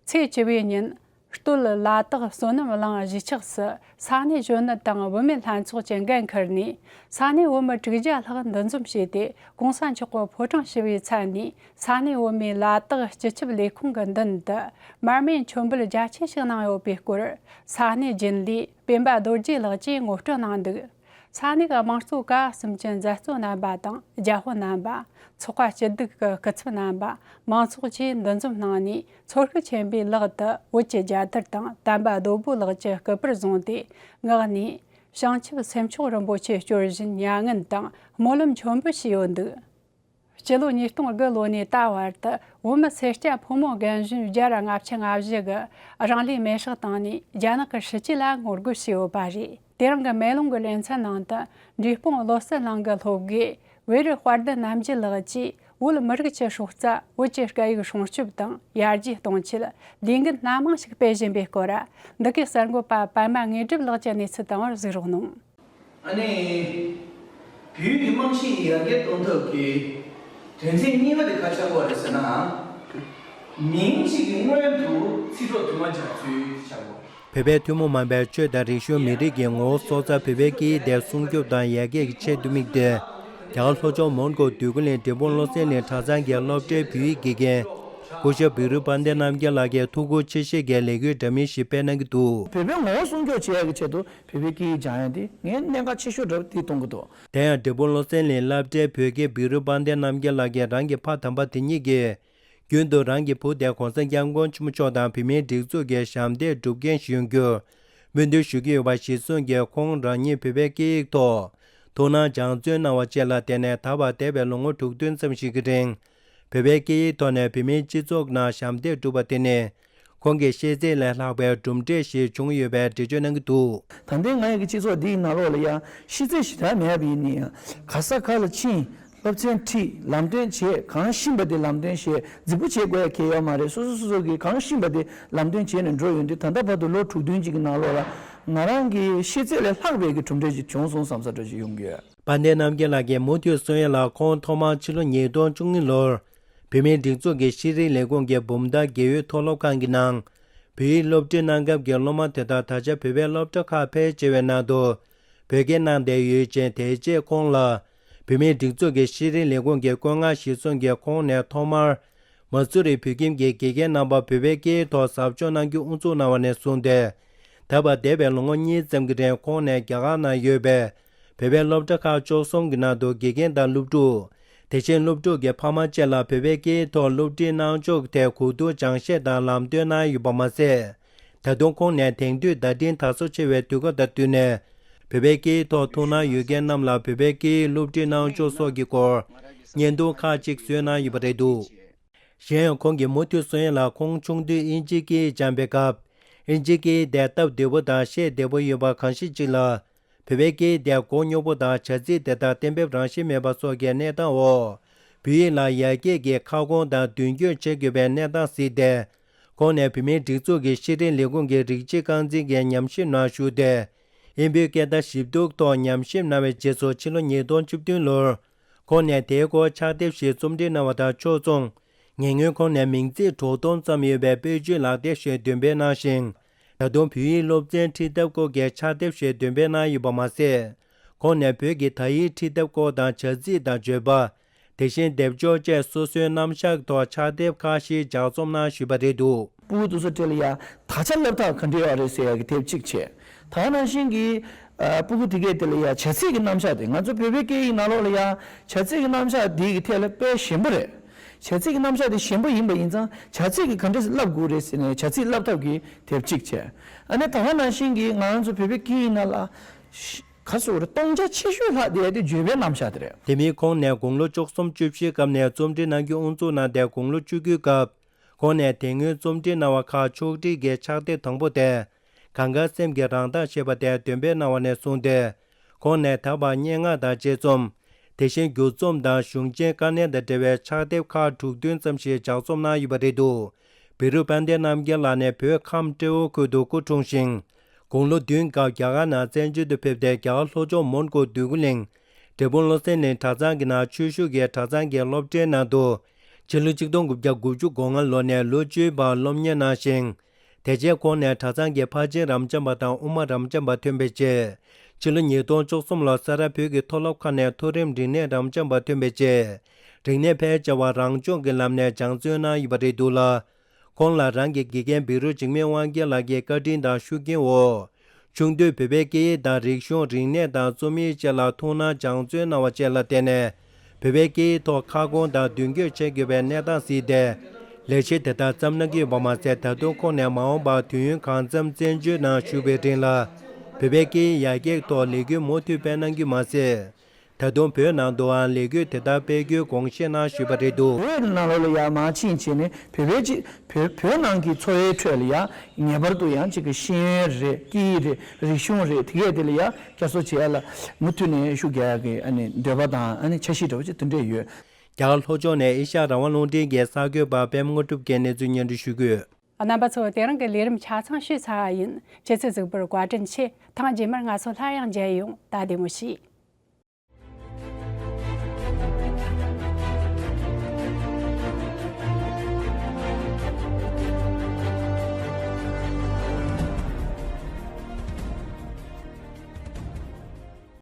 ཚེས་བཅུ་བའི་ཉིན། སྟོད་ལ་དྭགས་བསོད་ནམས་གླིང་གཞིས་ཆགས་སུ་ས་གནས་གཞོན་ནུ་དང་བུད་མེད་ལྷན་ཚོགས་ཀྱི་འགན་འཁུར་ནས། ས་གནས་བོད་མི་དྲུག་བརྒྱ་ལྷག་འདུ་འཛོམས་བྱས་ཏེ། གོང་ས་མཆོག་གི་ཕོ་བྲང་ཞི་བའི་མཚན་ནས། ས་གནས་བོད་མིའི་ལ་དྭགས་སྤྱི་ཁྱབ་ལས་ཁུངས་ཀྱི་མདུན་དུ་མར་མེ་མཆོད་འབུལ་རྒྱ་ཆེ་ཞིག་གནང་ཡོད་པའི་སྐོར། ས་གནས་རྒྱུན་ལས་སྤེན་པ་རྡོ་རྗེ་ལགས་ཀྱིས་ངོ་སྤྲོད་གནང་འདུག་ས་གནས་ཀྱི་དམངས་གཙོ་ཀ་བ་གསུམ་གྱི་མཛད་གཙོ་རྣམ་པ་དང་། རྒྱལ་དཔོན་རྣམ་པ། ཚོགས་པ་སྐྱིད་སྡུག་གི་སྐུ་ཚབ་རྣམ་པ། མང་ཚོགས་ཀྱིས་འདུ་འཛོམས་གནང་ནས། ཚོར་ཤུགས་ཆེན་པོས་ལག་ཏུ་བོད་ཀྱི་རྒྱལ་དར་དང་། དམ་པ་རྡོ་པོ་ལགས་ཀྱི་སྐུ་པར་བཟུང་སྟེ། ངག་ནས། བྱང་ཆུབ་སེམས་མཆོག་རིན་པོ་ཆེ་སྐྱོར་བཞིན་མྱ་ངན་དང་སྨོན་ལམ་མཆོད་འབུལ་བྱས་ཡོད་འདུག་སྤྱི་ལོ་ཉིས་སྟོང་དགུ་ལོ་ནས་ད་བར་དུ་བོད་མི་སེར་སྐྱ་ཕོ་མོ་རྒན་གཞོན་བརྒྱ་དང་ལྔ་བཅུ་ང་བཞི་གིས་རང་ལུས་མེར་སྲེག་བཏང་ནས་རྒྱ་ནག་གི་སྲིད་ཇུས་ལ་ངོ་རྒོལ་བྱས་ཡོད་པ་རེད། དེ་རིང་གི་མེ་ལོང་གི་ལེ་ཚན་ནང་དུ་འབྲས་སྤུངས་བློ་གསལ་གླིང་གི་སློབ་དགེ་བེ་རི་དཔལ་ལྡན་རྣམ་རྒྱལ་ལགས་ཀྱིས་བོད་མི་རིགས་ཀྱི་སྲོག་རྩ་བོད་ཀྱི་སྐད་ཡིག་སྲུང་སྐྱོབ་དང་ཡར་རྒྱས་གཏོང་ཆེད་ལས་འགུལ་སྣ་མང་ཞིག་སྤེལ་བཞིན་པའི་སྐོར། འདི་གའི་གསར་འགོད་པ་པད་མ་དངོས་གྲུབ་ལགས་ཀྱིས་གནས་ཚུལ་བཏང་བར་གཟིགས་རོགས་གནང་། ཨ་ནི། བོད་ཀྱི་རྨང་གཞི་ཡར་རྒྱས་གཏོང་ཐབས་ཀྱི་དོན་ཚན་གཉིས་པ་དེ་ག་ཆགས་པ་རེད་ཟེར་ན། མིང་གཅིག་གི་སྔོན་དུ་ཚིག་གྲོགས་དུ་མ་སྦྱར་ཚུལ་ཆགས་པ། བོད་པའི་ཐུན་མོང་མ་ཡིན་པའི་ཆོས་དང་རིག་གཞུང་མི་རིགས་ཀྱི་ངོ་བོ་སྲོག་རྩ་བོད་པའི་སྐད་ཡིག་དེ་སྲུང་སྐྱོབ་དང་ཡར་རྒྱས་ཀྱི་ཆེད་དུ་དམིགས་ཏེ། རྒྱ་གར་ལྷོ་ཕྱོགས་མོན་གྷོ་འདོད་རྒུ་གླིང་འབྲས་སྤུངས་བློ་གསལ་གླིང་གྲྭ་ཚང་གི་སློབ་གྲྭའི་བོད་ཡིག་དགེ་རྒན། སྐུ་ཞབས་བི་རུ་དཔལ་ལྡན་རྣམ་རྒྱལ་ལགས་ཀྱིས་ཐུགས་ཁུར་ཆེ་བཞེས་ཀྱིས་ལས་འགུལ་འདྲ་མིན་ཞིག་སྤེལ་གནང་གི་འདུག། བོད་པའི་ངོ་བོ་སྲུང་སྐྱོབ་བྱེད་ཡག་གི་ཆེད་དུ་བོད་པའི་སྐད་ཡིག་སྦྱང་ཡག་དེ་ངས་གནད་འགག་ཆེ་ཤོས་འདྲ་པོ་དེ་མཐོང་གི་འདུག། དེ་ཡང་འབྲས་སྤུངས་བློ་གསལ་གླིང་སློབ་གྲྭའི་བོད་དགེ་བི་རུ་དཔལ་ལྡན་རྣམ་རྒྱལ་ལགས་ཀྱིས་རང་གི་ཕ་དམ་པ་དེ་ཉིད་ཀྱིས། རྒྱུན་དུ་རང་གི་བུ་དེ་༸གོང་ས་༸སྐྱབས་མགོན་ཆེན་པོ་མཆོག་དང་བོད་མིའི་སྒྲིག་འཛུགས་ཀྱི་ཞབས་འདེགས་སྒྲུབ་མཁན་ཞིག་ཡོང་རྒྱུར་སྨོན་འདུན་ཞུ་གི་ཡོད་པ་གཞིར་བཟུང་གིས། ཁོང་རང་ཉིད་བོད་པའི་སྐད་ཡིག་ཐོག་ཐུགས་སྣང་སྦྱང་བརྩོན་གནང་བ་བཅས་ལ་བརྟེན་ནས། ད་བར་འདས་པའི་ལོ་ངོ་དྲུག་བདུན་ཙམ་ཞིག་གི་རིང་བོད་པའི་སྐད་ཡིག་ཐོག་ནས་བོད་མིའི་སྤྱི་ཚོགས་ནང་ཞབས་འདེགས་བསྒྲུབས་པ་དེ་ནི། ཁོང་གི་ཤེས་ཚད་ལས་ལྷག་པའི་གྲུབ་འབྲས་ཤིག་བྱུང་ཡོད་པའི་འགྲེལ་བརྗོད་གནང་གི་འདུག། ད་ལྟའི་ང་ཡི་གི་སྤྱི་ཚོགས་འདིའི་ནང་ལོགས་ལ་ཡང་ཤེས་ཚད་ཞེ་དྲག་མེད་པ་ཡིན་ན་ཡང་། ག་ས་ག་ལ་ཕྱིན། སློབ་ཚན་ཁྲིད། ལམ་སྟོན་བྱེད། གང་ཤེས་པ་དེ་ལམ་སྟོན་བྱེད། རྫིག་པོ་བྱེད་དགོས་ཡ་གལ་ཡོད་མ་རེད། སོ་སོ་སོ་སོ་གིས་གང་ཤེས་པ་དེ་ལམ་སྟོན་བྱས་ནས་འགྲོ་ཡོང་དུས། ད་ལྟ་བར་དུ་ལོ་དྲུག་བདུན་ཅིག་གི་ནང་ལོགས་ལ་ང་རང་གི་ཤེས་ཚད་ལས་ལྷག་པའི་གི་གྲུབ་འབྲས་ཅིག་བྱུང་སོང་བསམ་ས་འདྲ་ཅིག་ཡོང་གི་ཡོད། དཔལ་ལྡན་རྣམ་རྒྱལ་ལགས་ཀྱིས་མུ་མཐུད་གསུང་ཡ་ལ། ཁོང་ཐོག་མར་ཕྱི་ལོ་ཉིས་སྟོང་བཅུ་གཉིས་ལོར་བོད་མིའི་སྒྲིག་འཛུགས་ཀྱི་ཤེས་རིག་ལས་ཁུངས་ཀྱི་འབུམ་ཐང་དགེ་འོས་མཐོ་སློབ་ཁང་གི་ནང་བོད་ཡིག་སློབ་ཁྲིད་གནང་སྐབས་ཀྱི་སློབ་མ་དེ་དག་ད་ཆ་བོད་པའི་སློབ་གྲྭ་ཁག་ཕལ་ཆེ་བའི་ནང་དུ་བོད་སྐད་གནང་བསྡད་ཡོད་ཅིང་། དེ་རྗེས་ཁོང་ལ་བོད་མིའི་སྒྲིག་འཛུགས་ཀྱི་ཤེས་རིག་ལས་ཁུངས་ཀྱི་བཀོད་མངགས་གཞིར་བཟུང་གིས། ཁོང་ནས་ཐོག་མར་མ་སུ་རི་བོད་ཁྱིམ་གྱི་དགེ་རྒན་རྣམ་པ་བོད་པའི་སྐད་ཡིག་ཐོག་ཟབ་སྦྱོང་གནང་རྒྱུ་དབུ་འཛུགས་གནང་བ་ནས་བཟུང་སྟེ། ད་བར་འདས་པའི་ལོ་ངོ་གཉིས་ཙམ་གྱི་རིང་ཁོང་ནས་རྒྱ་གར་ནང་ཡོད་པའི་བོད་པའི་སློབ་གྲྭ་ཁག་བཅུ་གསུམ་གྱི་ནང་དུ་དགེ་རྒན་དང་སློབ་ཕྲུག། དེ་བཞིན་སློབ་ཕྲུག་གི་ཕ་མ་བཅས་ལ་བོད་པའི་སྐད་ཡིག་ཐོག་སློབ་ཁྲིད་གནང་ཕྱོགས་ཀྱི་ཐད་གོ་བསྡུར་སྦྱང་བཤད་དང་ལམ་སྟོན་གནང་ཡོད་པ་མ་ཟད། ད་དུང་ཁོང་ནས་དེང་དུས་བརྡ་འཕྲིན་དར་སོ་ཆེ་བའི་དུས་སྐབས་དང་བསྟུན་ནས། བོད་པའི་སྐད་ཡིག་ཐོག་ཐུགས་སྣང་ཡོད་མཁན་རྣམས་ལ་བོད་པའི་སྐད་ཡིག་སློབ་ཁྲིད་གནང་ཕྱོགས་སོགས་ཀྱི་སྐོར་བརྙན་ཐུང་ཁག་ཅིག་བཟོས་གནང་ཡོད་པ་རེད་འདུག། གཞན་ཡང་ཁོང་གིས་མུ་མཐུད་གསུང་ཡ་ལ། ཁོང་ཆུང་དུས་དབྱིན་ཇིའི་སྐད་ཡིག་སྦྱངས་པའི་སྐབས། དབྱིན་ཇིའི་སྐད་ཡིག་དེ་སྟབས་བདེ་པོ་དང་བཤད་བདེ་པོ་ཡོད་པ་གང་ཞིག་ཅིག་ལ། བོད་པའི་སྐད་ཡིག་དེ་མགོ་རྙོག་པོ་དང་། བྱ་ཚིག་དེ་དག་གཏན་འབེབས་རང་བཞིན་མེད་པ་སོགས་ཀྱི་གནས་སྟངས་འོག། བོད་ཡིག་ལ་ཡར་རྒྱས་ཀྱི་ཁ་སྐོང་དང་མདུན་སྐྱོད་བྱེད་དགོས་པའི་གནས་སྟངས་གཟིགས་ཏེ། ཁོང་ནས་བོད་མིའི་སྒྲིག་འཛུགས་ཀྱི་ཤེས་རིག་ལས་ཁུངས་ཀྱི་རིགས་གཅིག་རྐང་འཛིན་གྱི་ཉམས་ཞིབ་ནང་ཞུགས་ཏེ། དབྱིན་བོད་སྐད་བརྡ་ཞིབ་འཇུག་ཐོག་ཉམས་ཞིབ་གནང་བའི་རྗེས་སུ། ཕྱི་ལོ་ཉིས་སྟོང་བཅུ་བདུན་ལོར་ཁོང་ནས་དེའི་སྐོར་ཕྱག་དེབ་ཞིག་རྩོམ་སྒྲིག་གནང་བ་དང་ཕྱོགས་མཚུངས། ཉེ་སྔོན་ཁོང་ནས་མིང་ཚིག་དྲུག་སྟོང་ཙམ་ཡོད་པའི་དཔེར་བརྗོད་ལག་དེབ་ཞིག་འདོན་སྤེལ་གནང་ཞིང་། ད་དུང་བོད་ཡིག་སློབ་ཚན་ཁྲིད་ཐབས་སྐོར་གྱི་ཕྱག་དེབ་ཞིག་འདོན་སྤེལ་གནང་ཡོད་པ་མ་ཟད། ཁོང་ནས་བོད་ཀྱི་དག་ཡིག་ཁྲིད་ཐབས་སྐོར་དང་། བྱ་ཚིག་དང་བརྗོད་པ། དེ་བཞིན་སྡེབ་སྦྱོར་བཅས་སོ་སོའི་རྣམ་གཞག་ཐོག་ཕྱག་དེབ་ཁག་ཞིག་ལྗགས་རྩོམ་གནང་བཞུགས་པ་རེད་འདུག། ཕྲུ་གུ་དེ་ཚོ་དེ་ལ་ཡ་ད་ཆ་སློབ་ཐབས་ག་འདྲ་ཡོད་རེད་ཟེར་ཡ་གི་དེབ་གཅིག་བྱས། ད་ག་ནང་བཞིན་གྱི་ཨ། ཕྲུ་གུ་དེ་གས་དེ་ལ་ཡ་བྱ་ཚིག་གི་རྣམ་གཞག་དེ། ང་ཚོ་བོད་པའི་སྐད་ཡིག་ནང་ལོགས་ལ་ཡ་བྱ་ཚིག་གི་རྣམ་གཞག་འདི་གི་ཐད་ལ་དཔེ་ཞན་པོ་རེད། བྱ་ཚིག་གི་རྣམ་གཞག་དེ་ཞན་པོ་ཡིན་པ་ཡིན་ཙང་། བྱ་ཚིག་གི་ག་འདྲ་སེ་བསླབ་དགོས་རེད་ཟེར་ནས་བྱ་ཚིག་བསླབ་ཐབས་ཀྱི་དེབ་གཅིག་བྱས། ཨ་ནི་ད་ག་ནང་བཞིན་གྱི་ང་རང་ཚོ་བོད་པའི་སྐད་ཡིག་ནང་ལ་ག་ཟེར་དགོས་རེད། སྟོང་ཆ་ཆེ་ཤོས་ལྷག་བསྡད་དེ་བརྗོད་པའི་རྣམ་གཞག་དེ་རེད། དེ་མིན་ཁོང་ནས་དགུང་ལོ་བཅུ་གསུམ་བཅུ་བཞིའི་སྐབས་ནས་རྩོམ་སྒྲིག་གནང་རྒྱུ་དབུ་འཛུགས་གནང་སྟེ། དགུང་ལོ་བཅུ་དགུའི་སྐབས་ཁོང་ནས་དེ་སྔོན་རྩོམ་སྒྲིག་གནང་བ་ཁག་ཕྱོགས་སྒྲིག་གི་ཕྱག་དེབ་དང་པོ་དེ། གང་ག་སེམས་ཀྱི་རང་མདངས་ཞེས་པ་དེ་འདོན་སྤེལ་གནང་བ་ནས་བཟུང་སྟེ། ཁོང་ནས་ད་བར་སྙན་ངག་དང་དཔྱད་རྩོམ། དེ་བཞིན་སྒྱུ་རྩོམ་དང་གཞུང་ཆེན་དཀའ་གནད་དང་འབྲེལ་བའི་ཕྱག་དེབ་ཁག་དྲུག་བདུན་ཙམ་ཞིག་ལྗགས་རྩོམ་གནང་ཡོད་པ་རེད་འདུག། བི་རུ་དཔལ་ལྡན་རྣམ་རྒྱལ་ལགས་ནས་བོད་ཁམས་ཏྲེ་ཧོར་ཁུལ་དུ་སྐུ་འཁྲུངས་ཤིང་། དགུང་ལོ་བདུན་སྐབས་རྒྱ་གར་ནང་བཙན་བྱོལ་དུ་ཕེབས་ཏེ། རྒྱ་གར་ལྷོ་ཕྱོགས་མོན་གྷོ་འདོད་རྒུ་གླིང་འབྲས་སྤུངས་བློ་གསལ་གླིང་གྲྭ་ཚང་གི་ནང་ཆོས་ཞུགས་ཀྱིས་གྲྭ་ཚང་གི་སློབ་གྲྭའི་ནང་དུ་ཕྱི་ལོ་ཆིག་སྟོང་དགུ་བརྒྱ་དགུ་བཅུ་གོ་ལྔ་ལོ་ནས་ལོ་བཅུའི་བར་སློབ་གཉེར་གནང་ཞིང་། དེ་རྗེས་ཁོང་ནས་གྲྭ་ཚང་གི་ཕར་ཕྱིན་རབ་འབྱམས་པ་དང་དབུ་མ་རབ་འབྱམས་པ་ཐོན་པའི་རྗེས། ཕྱི་ལོ་ཉིས་སྟོང་བཅུ་གསུམ་ལོར་ས་རཱ་བོད་ཀྱི་མཐོ་སློབ་ཁག་ནས་མཐོ་རིམ་རིག་གནས་རབ་འབྱམས་པ་ཐོན་པའི་རྗེས། རིག་གནས་ཕལ་ཆེ་བ་རང་སྦྱོང་གི་ལམ་ནས་སྦྱང་བརྩོན་གནང་ཡོད་པ་རེད་འདུག་ལ། ཁོང་ལ་རང་གི་དགེ་རྒན་བི་རུ་འཇིགས་མེད་དབང་རྒྱལ་ལགས་ཀྱི་བཀའ་དྲིན་དང་ཤུགས་རྐྱེན་འོག། ཆུང་དུས་བོད་པའི་སྐད་ཡིག་དང་རིག་གཞུང་། རིག་གནས་དང་རྩོམ་ཡིག་བཅས་ལ་ཐུགས་སྣང་སྦྱང་བརྩོན་གནང་བ་བཅས་ལ་བརྟེན་ནས། བོད་པའི་སྐད་ཡིག་ཐོག་ཁ་སྐོང་དང་མདུན་སྐྱོད་བྱེད་དགོས་པའི་གནས་སྟངས་གཟིགས་ཏེ། ལས་བྱེད་དེ་དག་བརྩམས་གནང་གི་ཡོད་པ་མ་ཟད། ད་དུང་ཁོང་ནས་མ་འོངས་པར་དུས་ཡུན་གང་འཚམ་བཙན་བྱོལ་ནང་བཞུགས་པའི་རིང་ལ། བོད་པའི་སྐད་ཡིག་ཡར་རྒྱས་ཐོག་ལས་འགུལ་མུ་མཐུད་སྤེལ་གནང་རྒྱུ་མ་ཟད། ད་དུང་བོད་ནང་དུའང་ལས་འགུལ་དེ་ལྟར་སྤེལ་རྒྱུའི་དགོངས་བཞེས་གནང་ཞུས་པ་རེད་འདུག། བོད་ནང་ལོགས་ལ་ཡང་མང་ཆེ་བྱས་ནས་བོད་པའི་ཅིག་བོད་བོད་ནང་གི་འཚོ་བའི་ཁྲོད་ལ་ཡང་ངེས་པར་དུ་ཡང་ཅིག་གི་ཤེས་ཡོན་རེད། སྐད་ཡིག་རེད། རིག་གཞུང་རེད། དེ་གས་དེ་ལ་ཡང་བསྐྱར་གསོ་བྱེད་ཡ་ལ་མུ་མཐུད་ནས་ཤུགས་རྒྱག་ཡ་གི་ཨ་ནི་འདོད་པ་དང་ཨ་ནི་འཆར་གཞི་འདྲ་བོ་ཅིག་དེ་འདྲས་ཡོད། རྒྱ་གར་ལྷོ་ཕྱོགས་ནས་ཨེ་ཤ་ཡ་རང་དབང་རླུང་འཕྲིན་གྱི་གསར་འགོད་པ་པད་མ་དངོས་གྲུབ་ཀྱིས་གནས་ཚུལ་སྙན་སྒྲོན་ཞུ་གི་ཡོད། རྣམ་པ་ཚོ། དེ་རིང་གི་ལས་རིམ་ཆ་ཚང་ཞུས་ཚར་བ་ཡིན། ཁྱེད་ཚོས་གཟིགས་པར་བཀའ་དྲིན་ཆེ། ཐེངས་རྗེས་མར་ང་ཚོ་སླར་ཡང་མཇལ་ཡོང་། ད་བདེ་མོ་བྱོས།